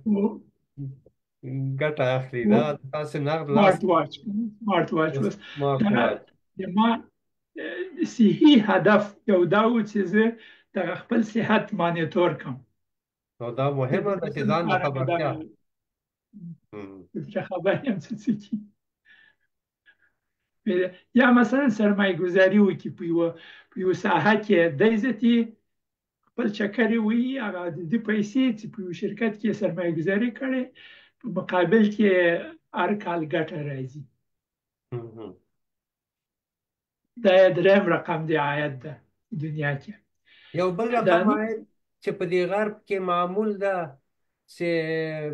ګټه اخلي. دا تاسو نغد لاس smart watch اوس د ما صحي هدف یو دا و چې زه دغه خپل صحت مانیتور کړم. نو دا مهمه ده چې ځان له خبرتیا چې خبر یم چې څه کېږي. یا مثلا سرمایه ګذاري وکړي په یوه ساحه کې، دی ذاتي خپل چکرې وهي، هغه د ده پیسې چې په یوه شرکت کې سرمایه ګذاري کړې، په مقابل کې هر کال ګټه راځي. دا یې دریم رقم دی عاید ده دنیا کې. یو بل رقم عاید چې په دې غرب کې معمول ده چې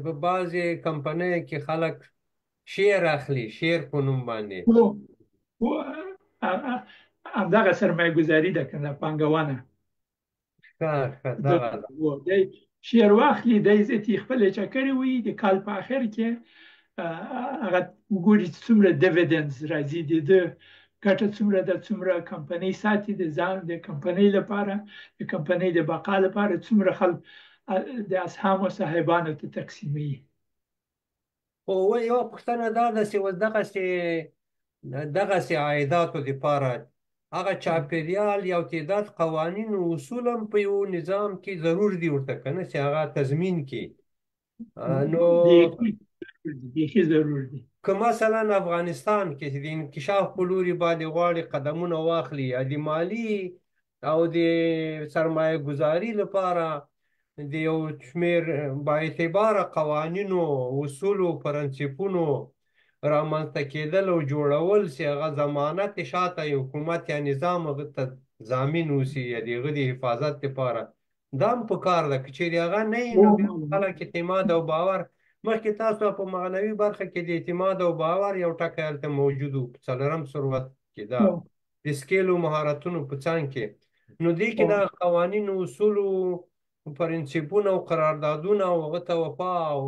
په بعضې کمپنیو کې خلک share اخلي، share په نوم باندې. همدغه سرمایه ګذاري ده که نه، پانګونه. ښه ښه، دغه ده. دی share واخلي، دی ذاتي خپلې چکرې وهي، د کال په آخر کې هغه وګوري چې څومره dividends راځي، د ده ګټه څومره ده، څومره کمپنۍ ساتي د ځان د کمپنۍ لپاره، د کمپنۍ د بقا لپاره، څومره خلک د اسهامو صاحبانو ته تقسیموي. خو یوه پوښتنه دا ده چې اوس دغسې عایداتو دپاره هغه چاپیریال یو تعداد قوانین او اصول هم په یو نظام کې ضرور دي ورته که نه چې هغه تضمین کړي. نو بیخي ضرور دي. که مثلا افغانستان کې چې د انکشاف په لوري باندې غواړي قدمونه واخلي، یا د مالي او د سرمایه ګذاري لپاره د یو شمېر با اعتباره قوانینو، اصولو، پرنسیپونو رامنځته کېدل او جوړول چې هغه ضمانت شاته یو حکومت یا نظام هغه ته ضامن اوسي یا د هغه د حفاظت لپاره، دا هم پکار ده. که چېرې هغه نه وي نو بیا خلک اعتماد او باور، مخکې تاسو په معنوي برخه کې د اعتماد او باور یو ټکی هلته موجود و په څلورم ثروت کې، دا د سکیلو مهارتونو په څنګ کې، نو دې کې دا قوانینو، اصولو، پرنسیپونه او قراردادونه او هغه ته وفا او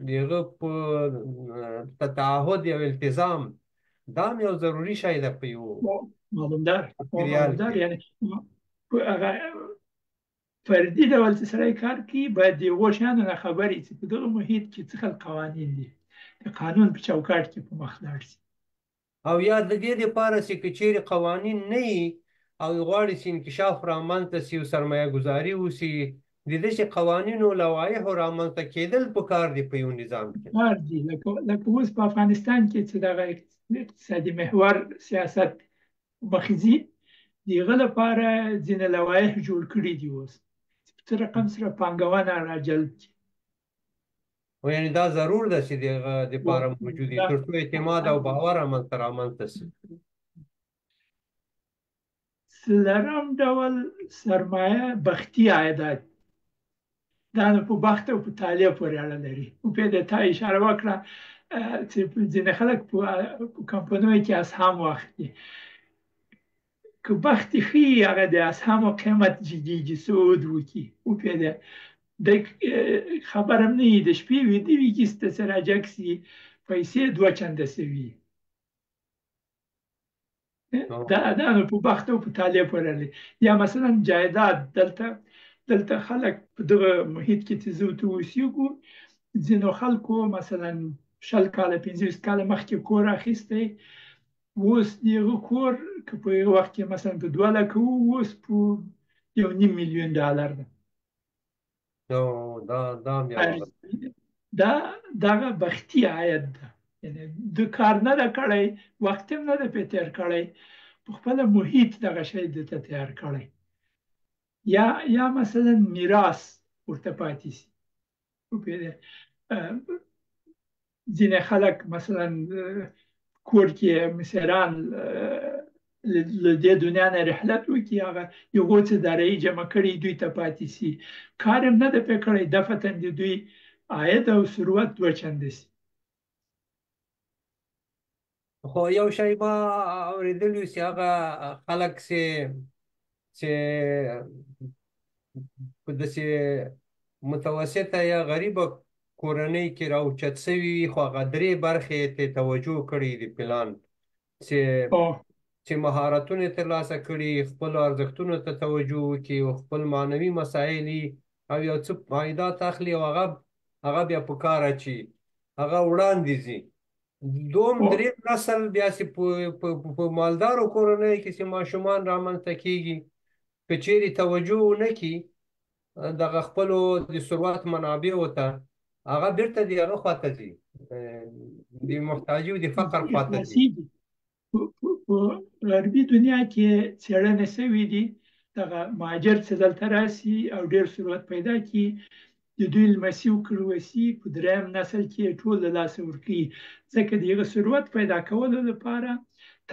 د هغه په تعهد او التزام، دا هم یو ضروري شی ده په یو معلومدار یعنې هغه فردي ډول چې سړی کار کوي باید د هغو شیانو نه خبر وي چې په دغه محیط کې څه خل قوانین دي، د قانون په چوکاټ کې په مخ لاړ شي. او یا د دې لپاره چې که چېرې قوانین نه وي او غواړي چې انکشاف رامنځته شي او سرمایه ګذاري وشي، د داسې قوانینو لوایحو رامنځته کېدل پکار دي په یو نظام کې. پکار دي. لکه اوس په افغانستان کې چې دغه اقتصادي محور سیاست مخې ځي، د هغه لپاره ځینې لوایح جوړ کړي دي اوس چې په څه رقم سره پانګونه راجلب کړي. یعنې دا ضرور ده چې د هغه دپاره موجود وي تر څو اعتماد او باور رامنځته شي. څلورم ډول سرمایه بختي عایدات، دا نو په بخت او په طالع پورې اړه لري. په تا اشاره وکړه چې ځینې خلک په کمپنیو کې اسهام واخلي، که بخت یې ښه وي هغه د اسهامو قیمت جګېږي، صعود وکړي. وپېده د خبر هم نه وي، د شپې ویده وي کیسه ته چې راجګ سي پیسې دوه چنده سوي. دا نو په بخت او په طالع پورې اړه لري. یا مثلا جایداد، دلته خلک په دغه محیط کې چې زه ورته اوسېږو، ځینو خلکو مثلا 20 کاله 25 کاله مخکې کور اخیستی، اوس د هغه کور که په هغه وخت کې مثلا په 2 لکه و، اوس په 1.5 میلیون ډالر ده. دا دغه بختي عاید ده، یعنې ده کار نه ده کړی، وخت هم نه ده پرې تېر کړی، په خپله محیط دغه شی ده ته تیار کړی. یا مثلا میراث ورته پاتې شي. ځینې خلک مثلا کور کې مسیران له دې دنیا نه رحلت وکړي، هغه هغو څه دارایي جمع کړي دوی ته پاتې شي، کار هم نه ده پرې کړی، دفعتاً د دوی عاید او ثروت دوه چنده شي. خو یو شی ما اورېدلی چې هغه خلک چې په داسې متوسطه یا غریبه کورنۍ کې راوچت سوي وي، خو هغه درې برخې ته توجه کړي دي پلان، چې مهارتونه یې ترلاسه کړي، خپلو ارزښتونو ته توجه وکړي او خپل معنوي مسایل او یو څه عایدات اخلي او هغه بیا په کار اچي، هغه وړاندې ځي. دوم دریم نسل بیا چې په مالدارو کورنیو کې چې ماشومان رامنځته کېږي، که چیرې توجه ونه کړي دغه خپلو د ثروت منابعو ته، هغه بیرته د هغه خواته ځي، د محتاجي او د فقر خواته ځي. په غربي دنیا کې څېړنې سوي دي، دغه مهاجر چې دلته راسي او ډېر ثروت پیدا کړي، د دوی لمسي او کړوسي په دریم نسل کې ټول له لاسه ورکوي، ځکه د هغه ثروت پیدا کولو لپاره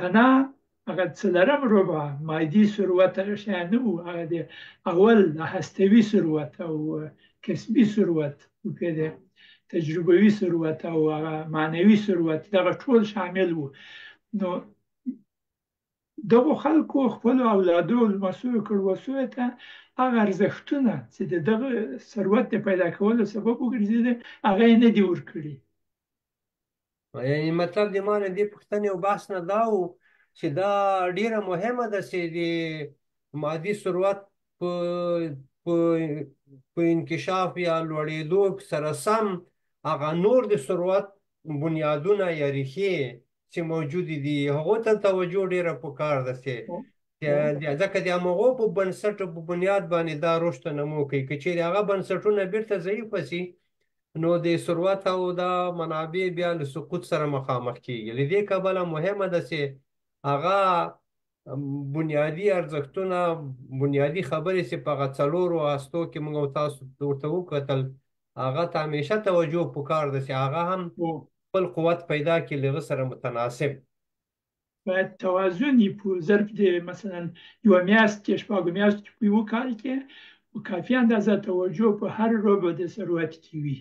تنها هغه څلورم ربع مادي ثروت هغه شیان نه وو، هغه د اول هستوي ثروت او کسبي ثروت، تجربوي ثروت او هغه معنوي ثروت، دغه ټول شامل وو. نو دغو خلکو خپلو اولادو لمسیو کړوسیو ته هغه ارزښتونه چې د دغه ثروت د پیدا کولو سبب وګرځېده هغه یې نه دي ورکړي. یعنې مطلب د ما له دې پوښتنې او بحث نه دا و چې دا ډېره مهمه ده چې د مادي ثروت په انکشاف یا لوړېدو سره سم هغه نور د ثروت بنیادونه یا ریښې چې موجودې دي هغو ته توجه ډېره پکار ده چې ځکه د همغو په بنسټ او په بنیاد باندې دا رشد نمو کوي. که چیرې هغه بنسټونه بیرته ضعیفه سي نو د ثروت او دا منابع بیا له سقوط سره مخامخ کیږي. له دې کبله مهمه ده چې هغه بنیادي ارزښتونه، بنیادي خبرې چې په هغه څلورو هستو کې موږ او تاسو ورته وکتل، هغه ته همیشه توجه پکار ده چې هغه هم خپل قوت پیدا کړي، له هغه سره متناسب باید توازن یې په ظرف د مثلا یوه میاشت کې، شپږو میاشتو کې، په یوه کال کې په کافي اندازه توجه په هر ربع د ثروت کې وي.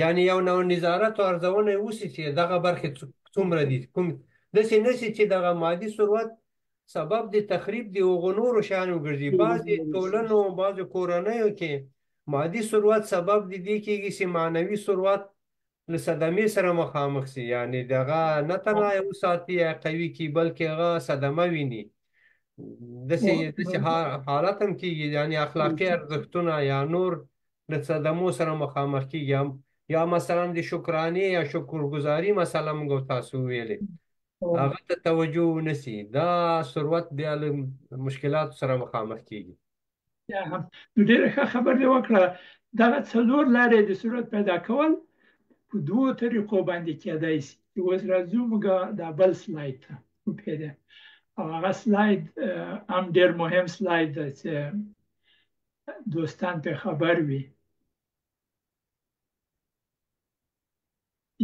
یعنی یو نوع نظارت او ارزونه یې وسي چې دغه برخې څومره دي، کوم داسې نه سي چې دغه مادي ثروت سبب د تخریب د هغو نورو شیانو ګرځي. بعضې ټولنو، بعضې کورنیو کې مادي ثروت سبب د دې کېږي چې معنوي ثروت له صدمې سره مخامخ سي، یعنې دغه نه تنها یې وساتي یا قوي کړي، بلکې هغه صدمه ویني. داسې حالت هم کېږي، یعنې اخلاقي ارزښتونه یا نور له صدمو سره مخامخ کېږي. یا مثلا د شکرانې یا شکرګزاري مسله موږ تاسو ویلې، هغه ته توجه ونه سي، دا ثروت بیا له مشکلاتو سره مخامخ کېږي. نو ډېره ښه خبر دې وکړه. دغه څلور لارې د ثروت پیدا کول په دوو طریقو باندې کېدای سي. اوس راځو موږ دا بل سلاید ته وپېده، او هغه سلاید هم ډېر مهم سلاید دی چې دوستان پرې خبر وي.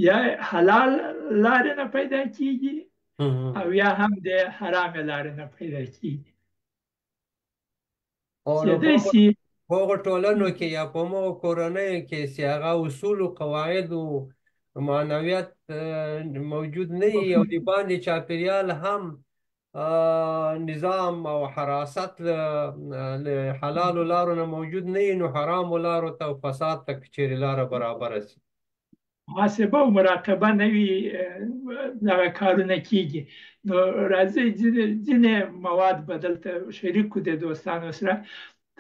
یا حلال لارې نه پیدا کېږي او یا هم د حرامې لارې نه پیدا کېږي. کېدای سي په هغو ټولنو کې یا په هغو کورنیو کې چې هغه اصول او قواعد او معنویت موجود نه وي، او د باندې چاپېریال هم نظام او حراست له حلالو لارو نه موجود نه وي، نو حرامو لارو ته او فساد ته که چېرې لاره برابره سي، محاسبه او مراقبه نه وي، دغه کارونه کېږي. نو راځئ ځینې مواد به دلته شریک کړو د دوستانو سره.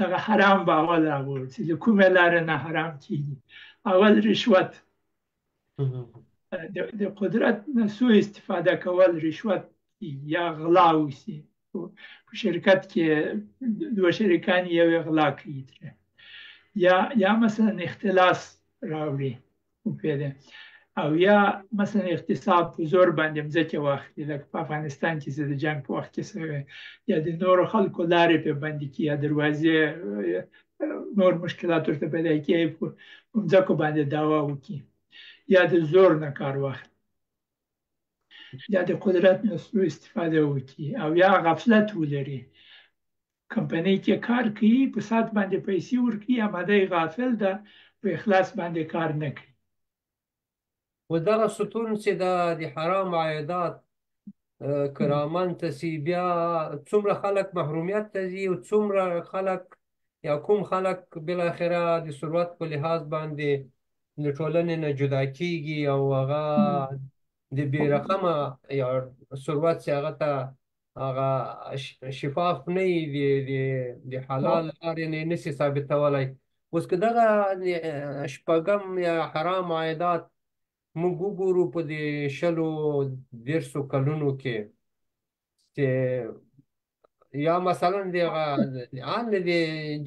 دغه حرام به اول راوړو چې له کومې لارې نه حرام کېږي. اول رشوت، د قدرت نه سوء استفاده کول رشوت یا غلا وسي. په شرکت کې دوه شریکان یو یې غلا کوي ترې، یا مثلا اختلاس راوړي وپېده، او یا مثلا اغتصاب په زور باندې مځکې واخلي، لکه په افغانستان کې چې د جنګ په وخت کې سوی، یا د نورو خلکو لارې پرې بندې کړي، یا دروازې نور مشکلات ورته پیدا کړي، په مځکو باندې دعوا وکړي، یا د زور نه کار واخلي، یا د قدرت نه سوء استفاده وکړي، او یا غفلت ولري. کمپنۍ کې کار کوي، په ساعت باندې پیسې ورکوي، اما دی غافل ده، په اخلاص باندې کار نه کوي. و دغه ستون چې دا د حرام عایدات که رامنځته سي، بیا څومره خلک محرومیت ته ځي، او څومره خلک یا کوم خلک بالاخره د ثروت په لحاظ باندې د ټولنې نه جدا کیږي، او هغه د بې رقمه یا ثروت چې هغه ته هغه شفاف نه وي، د حلال لارې نه نه سي ثابتولی. اوس که دغه شپږم یا حرام عایدات موږ وګورو په دې شلو دېرشو کلونو کې، چې یا مثلا د هغه ان د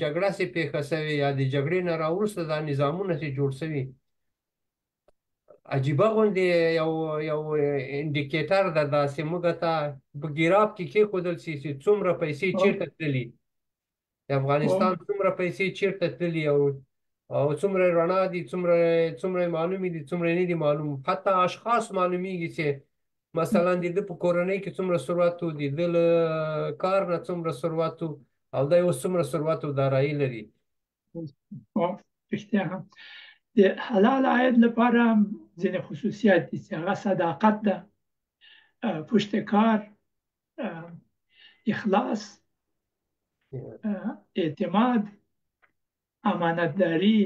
جګړه چې پېښه سوې یا د جګړې نه راوروسته دا نظامونه چې جوړ سوي، عجیبه غوندې یو indicator ده داسې موږ ته په ګراف کې کېښودل سي چې څومره پیسې چېرته تللي، د افغانستان څومره پیسې چېرته تللي، او څومره رڼا دي، څومره معلومې دي، څومره نه دي معلوم. حتی اشخاص معلومیږي چې مثلا د ده په کورنۍ کې څومره ثروت و، د ده له کار نه څومره ثروت و، او دی اوس څومره ثروت او دارایي لري. رښتیا هم د حلال عاید لپاره ځینې خصوصیات دي چې هغه صداقت ده، پشت کار، اخلاص، اعتماد، امانتداري،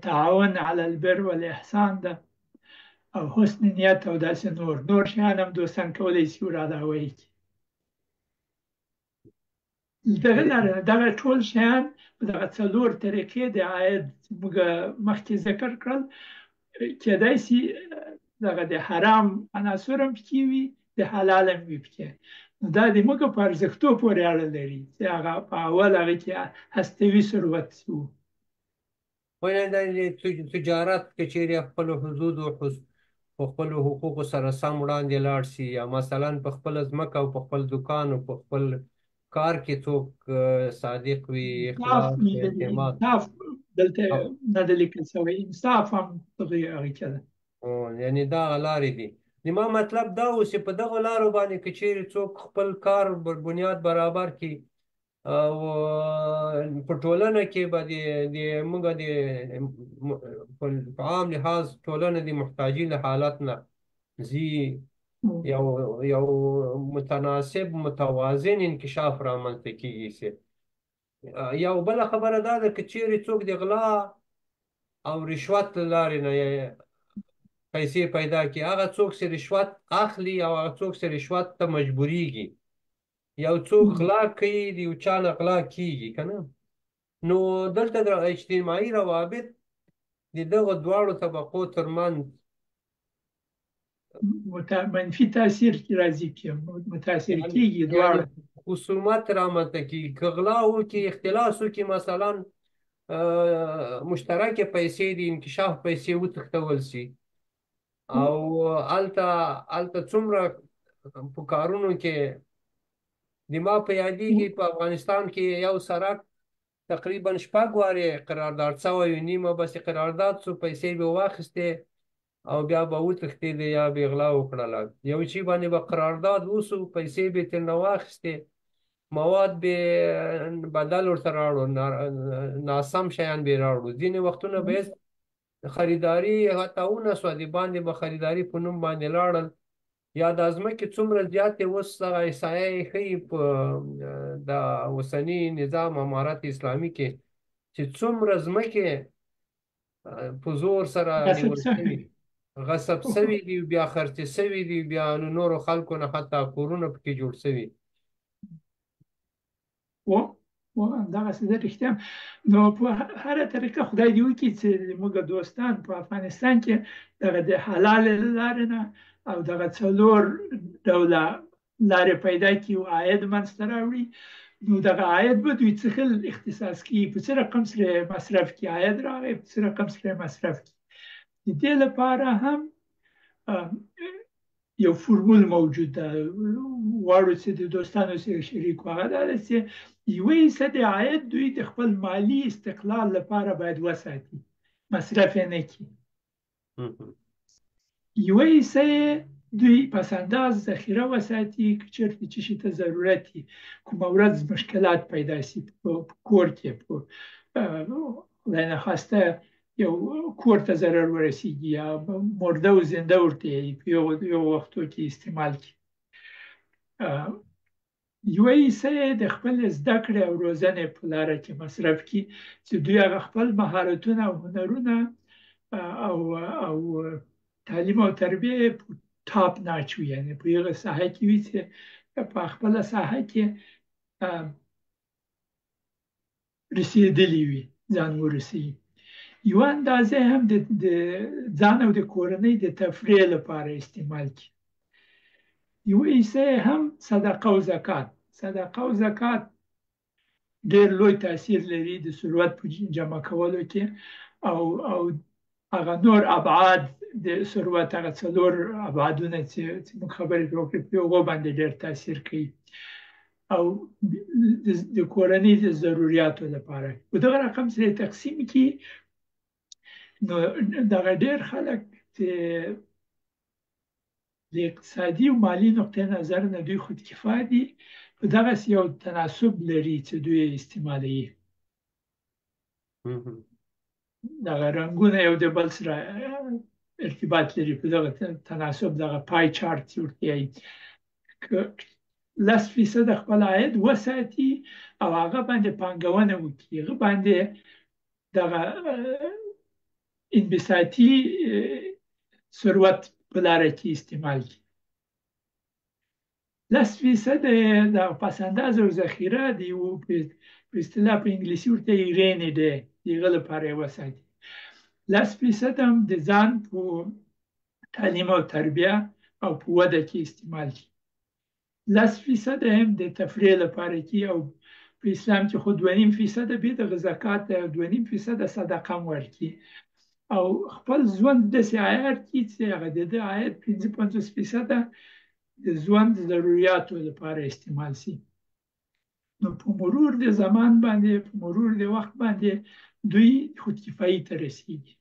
تعاون علی البر والاحسان ده، او حسن نیت، او داسې نور شیان هم دوستان کولی شي ورعلاوه یې کړي. دغه لارې دغه ټول شیان په دغه څلور طریقې د عاید موږ مخکې ذکر کړل، کېدای شي دغه د حرام عناصر هم پکې وي، د د حلال هم وي پکې. نو دا د موږ په ارزښتو پورې اړه لري چې هغه په اول هغه کې هستوي ثروت وو. تجارت که چیرې خپلو حدودو په خپلو حقوقو سره سم وړاندې لاړ شي، یا مثلا په خپله ځمکه او په خپل دکان او په خپل کار کې څوک صادق وي، اخلاص، اعتماد. انصاف دلته نه دی لیکل شوی، انصاف هم دغه هغې کې ده. یعنې دا لارې دي. زما مطلب دا و چې په دغو لارو باندې که چیرې څوک خپل کار بنیاد برابر کړي او په ټولنه کې به د موږ د په عام لحاظ ټولنه د محتاجي له حالت نه ځي، یو متناسب متوازن انکشاف رامنځته کېږي. چې یو بله خبره دا ده که چیرې څوک د غلا او رشوت له لارې نه پیسې پیدا کړي، هغه څوک چې رشوت اخلي او هغه څوک چې رشوت ته مجبوریږي، یو څوک غلا کوي د یو چا نه غلا کیږي که نه. نو دلته د اجتماعي روابط د دغو دواړو طبقو ترمنځ منفي تاثیر راځي، کې متاثر کیږي دواړه، خصومت رامنځته کیږي. که غلا وکړي، اختلاس وکړي، مثلا مشترکې پیسې د انکشاف پیسې وتښتول سي، او هلته څومره په کارونو کې د ما په یادېږي په افغانستان کې یو سړک تقریبا 6 وارې قرارداد سوی وي، نیمه بس قرارداد سو، پیسې به واخیستې او بیا به وتښتېدې یا به یې غلا وکړله. یو چی باندې به قرارداد وسو، پیسې به یې ترېنه واخیستې، مواد به بدل ورته راوړو، ناسم شیان به یې راوړو. ځینې وختونه به هېڅ خریداري حتی ونه سوه، د باندې به خریداري په نوم باندې لاړل. یا دا ځمکې څومره زیاتې اوس دغه احصایه یې ښيي په د اوسني نظام امارت اسلامي کې چې څومره ځمکې په زور سره نیول شوي، غصب سوي دي، بیا خرڅې سوي دي، بیا نورو خلکو نه حتی کورونه پکې جوړ سوي. همدغسې ده، رښتیا. نو په هره طریقه خدای دې وکړي چې موږ دوستان په افغانستان کې دغه د حلال لارې نه او دغه 4 ډوله لارې پیدا کړي او عاید منځته راوړي. نو دغه عاید به دوی څه خل اختصاص کړي، په څه رقم سره مصرف کړي، عاید راغی په څه رقم سره مصرف کړي. د دې لپاره هم یو فرمول موجود ده، غواړو چې د دوستانو سره شریک کړو. هغه دا ده چې یوه حصه د عاید دوی د خپل مالي استقلال لپاره باید وساتي، مصرف یې نه کړي. یوه حصه یې دوی پس‌انداز ذخیره وساتي، که چېرته څه شي ته ضرورت وي، کومه ورځ مشکلات پیدا شي په کور کې، په خدای نخواسته یو کور ته ضرر ورسیږي یا مرده او زنده ورته په یو وختو کې استعمال کړي. یوه حصه یې د خپلې زده کړې او روزنې په لاره کې مصرف کړي چې دوی هغه خپل مهارتونه او هنرونه او او تعلیم او تربیه په ټاپ ناچ وي، یعنې په هغه ساحه کې وي چې په خپله ساحه کې رسېدلي وي، ځان ورسوي. یوه اندازه هم د ځان او د کورنۍ د تفریح لپاره استعمال کړي. یوه حصه هم صدقه او زکات. صدقه او زکات ډېر لوی تاثیر لري د ثروت په جمع کولو کې، او او هغه نور ابعاد د ثروت، هغه 4 ابعادونه چې موږ خبرې پرې وکړې، په هغو باندې ډېر تاثیر کوي، او د کورنۍ د ضروریاتو لپاره په دغه رقم سره تقسیم کړي. نو دغه ډېر خلک چې د اقتصادي او مالي نقطې نظر نه دوی خودکفا دي، په دغسې یو تناسب لري چې دوی استعمالوي. دغه رنګونه یو د بل سره ارتباط لري، په دغه تناسب، دغه پای چارت چې ورته وایي. که 10% خپل عاید وساتي او هغه باندې پانګونه وکړي، هغه باندې دغه انبساطي ثروت په لاره کې استعمال کړي. 10% د پس‌انداز او ذخیره د یو په اصطلاح په انګلیسي ورته رینی دی، د هغه لپاره یې وساتي. 10% هم د ځان په تعلیم او تربیه او په وده کې استعمال کړي. 10% هم د تفریح لپاره کی، او په اسلام کې خو 2.5% به د زکات دی او 2.5% صدقه هم ورکړي، او خپل ژوند داسې عیار کړي چې هغه د ده عاید 55% د ژوند ضروریاتو لپاره استعمال شي. نو په مرور د زمان باندې، په مرور د وخت باندې دوی خودکفایي ته رسیږي.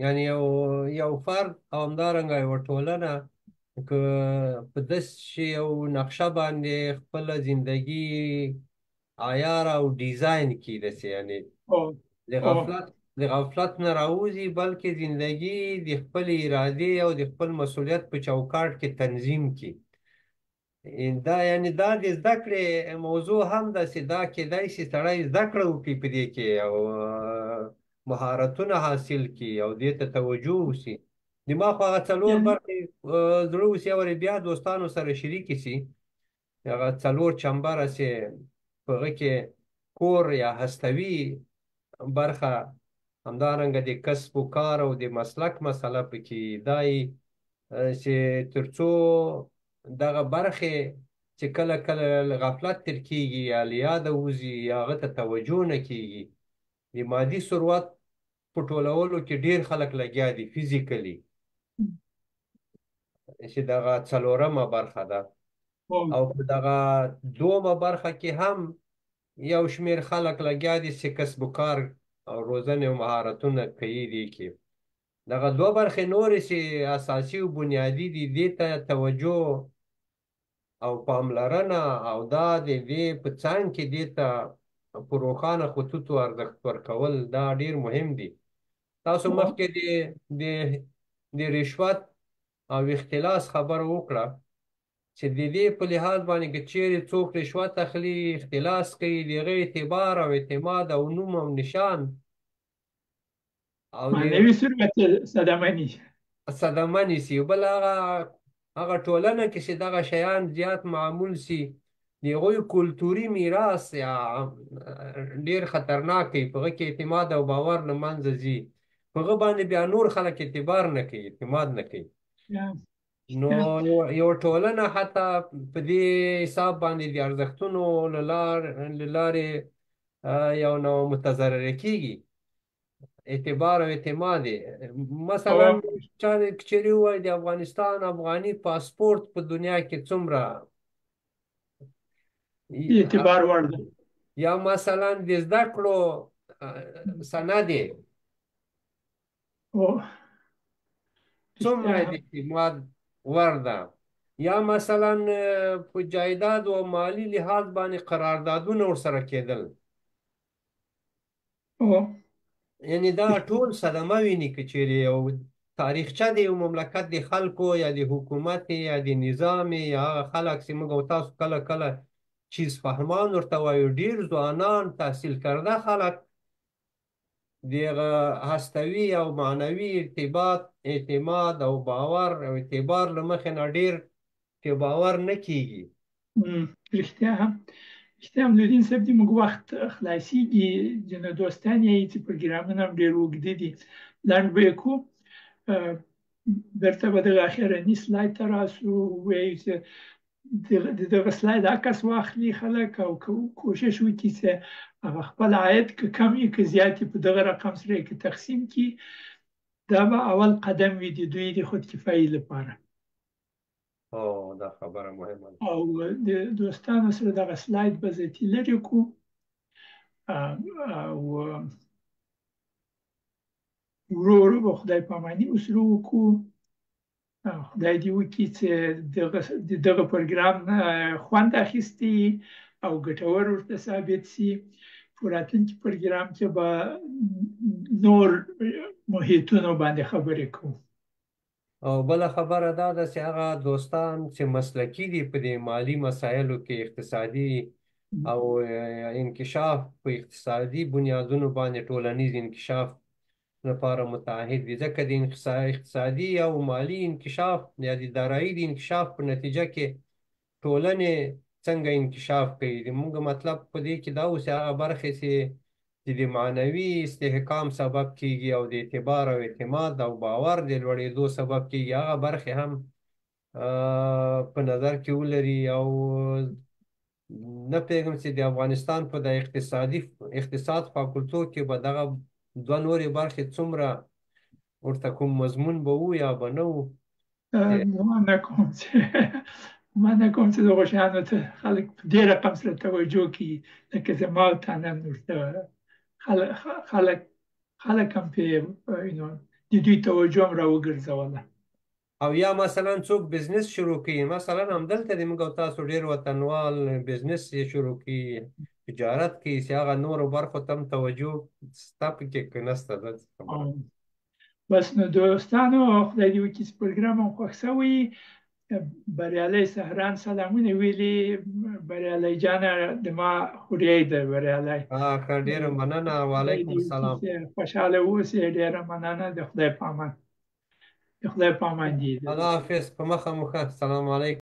یعنی یو فرد او همدارنګه یوه ټولنه که په داسې یو نقشه باندې خپله زندگی عیار او ډیزاین کړي داسې، یعنی د غفلت نه راوځي، بلکې زندگی د خپلې ارادې او د خپل مسؤلیت په چوکاټ کې تنظیم کړي. دا یعنی دا د زده کړې موضوع هم ده چې دا کېدای شي سړی زده کړه وکړي په دې کې او مهارتونه حاصل کړي او دې ته توجه وشي. د ما خو هغه څلور برخې زړه وسي او بیا دوستانو سره شریکې شي. هغه څلور چمبره چې په هغه کې کور یا هستوي برخه، همدارنګه د کسب و کار او د مسلک مسله پکې دی چې تر څو دغه برخې چې کله کله له غفلت تېر کېږي یا له یاده وځي یا هغه ته توجه نه کېږي، د مادي ثروت په ټولولو کې ډېر خلک لګیا دي فزیکلي، چې دغه څلورمه برخه ده. او په دغه دومه برخه کې هم یو شمېر خلک لګیا دي چې کسب و کار او روزنې او مهارتونه کوي دي کې. دغه دوه برخې نورې چې اساسي او بنیادي دي، دې ته توجه او پاملرنه او دا د دې په څنګ کې دې ته په روښانه خطوطو ارزښت ورکول دا ډېر مهم دي. تاسو مخکې د رشوت او اختلاس خبره وکړه چې د دې په لحاظ باندې که چیرې څوک رشوت اخلي، اختلاس کوي، د هغه اعتبار او اعتماد او نوم او نشان او معنوي ثروت صدمه نیسي، صدمه نیسي. بل هغه ټولنه کې چې دغه شیان زیات معمول سي، د هغوی کلتوري میراث یا ډېر خطرناک دی، په هغه کې اعتماد او باور له منځه ځي، په هغه باندې بیا نور خلک اعتبار نه کوي، اعتماد نه کوي. نو یو ټولنه حتی په دې حساب باندې د ارزښتونو له لارې یو نوع متضرر کېږي، اعتبار او اعتماد. مثلا چا چېرې ووایي د افغانستان افغاني پاسپورت په دنیا کې څومره اعتبار وړ دی، یا مثلا د زده کړو سند یې څومره د اعتماد وړ ده، یا مثلا په جایداد او مالي لحاظ باندې قراردادونه ورسره کېدل. یعنی دا ټول صدمه ویني که چیرې یو تاریخچه د یو مملکت د خلکو یا د حکومت یا د نظام یا هغه خلک چې موږ او تاسو کله کله چیز فهمان ورته وایو، ډېر ځوانان تحصیل کرده خلک د هغه هستوي او معنوي ارتباط، اعتماد او باور او اعتبار له مخې نه ډېر پرې باور نه کېږي. رښتیا هم، رښتیا هم لودین صاحب دې موږ وخت خلاصېږي، ځینو دوستان یې چې پروګرامونه هم ډېر اوږده دي، لنډ به یې کړو. بیرته به دغه اخرني سلاید ته راسو، ووایو چې د دغه سلاید عکس واخلي خلک او کوشش وکړي چې هغه خپل عاید که کم وي که زیات وي په دغه رقم سره یې که تقسیم کړي، دا به اول قدم وي د دوی د خودکفایي لپاره. دا خبره مهمه ده. او د دوستانو سره دغه سلاید به زه لرې کړو او ورو ورو به خدای پاماني ورسره وکړو. خدای دې وکړي چې د دغه پروګرام نه خوند اخیستی او ګټور ورته ثابت شي. په راتلونکي پروګرام کې به نور محیطونو باندې خبرې کوو. او بله خبره دا ده چې هغه دوستان چې مسلکي دي په دې مالي مسایلو کې، اقتصادي او انکشاف په اقتصادي بنیادونو باندې ټولنیز انکشاف لپاره متعهد دي، ځکه د اقتصادي او مالي انکشاف یا د دارایي د انکشاف په نتیجه کې ټولنې څنګه انکشاف کوي. د موږ مطلب په دې کې دا و چې هغه برخې چې چې د معنوي استحکام سبب کیږي او د اعتبار او اعتماد او باور د لوړېدو سبب کیږي، هغه برخې هم په نظر کې ولري. او نه پوهېږم چې د افغانستان په د اقتصاد فاکولتو کې به دغه دوه نورې برخې څومره ورته کوم مضمون به وو یا به نه وو. ګمان نه کوم چې ګمان نه کوم چې دغو شیانو ته خلک په دې رقم سره توجه کوي لکه زما او تا نن ورته خلک خلک هم پرې د دوی توجه هم راوګرځوله. او یا مثلا څوک بزنس شروع کوي، مثلا همدلته د موږ او تاسو ډېر وطنوال بزنس یې شروع کوي، تجارت کوي، چې هغه نورو برخو ته هم توجه سته پکې که نسته، دا څه خبره. بس نو دوستانو، خدای دې وکړي چې پروګرام هم خوښ شوی. بریالی سهران سلامونه ویلي. بریالی جانه د ما خوریی دی بریالی. ښه، ډېره مننه. وعلیکم السلام. خوشحاله اوسې، ډېره مننه. د خدای په امان، د خدای په امان دي. الله حافظ، په مخه مو ښه. السلام علیکم.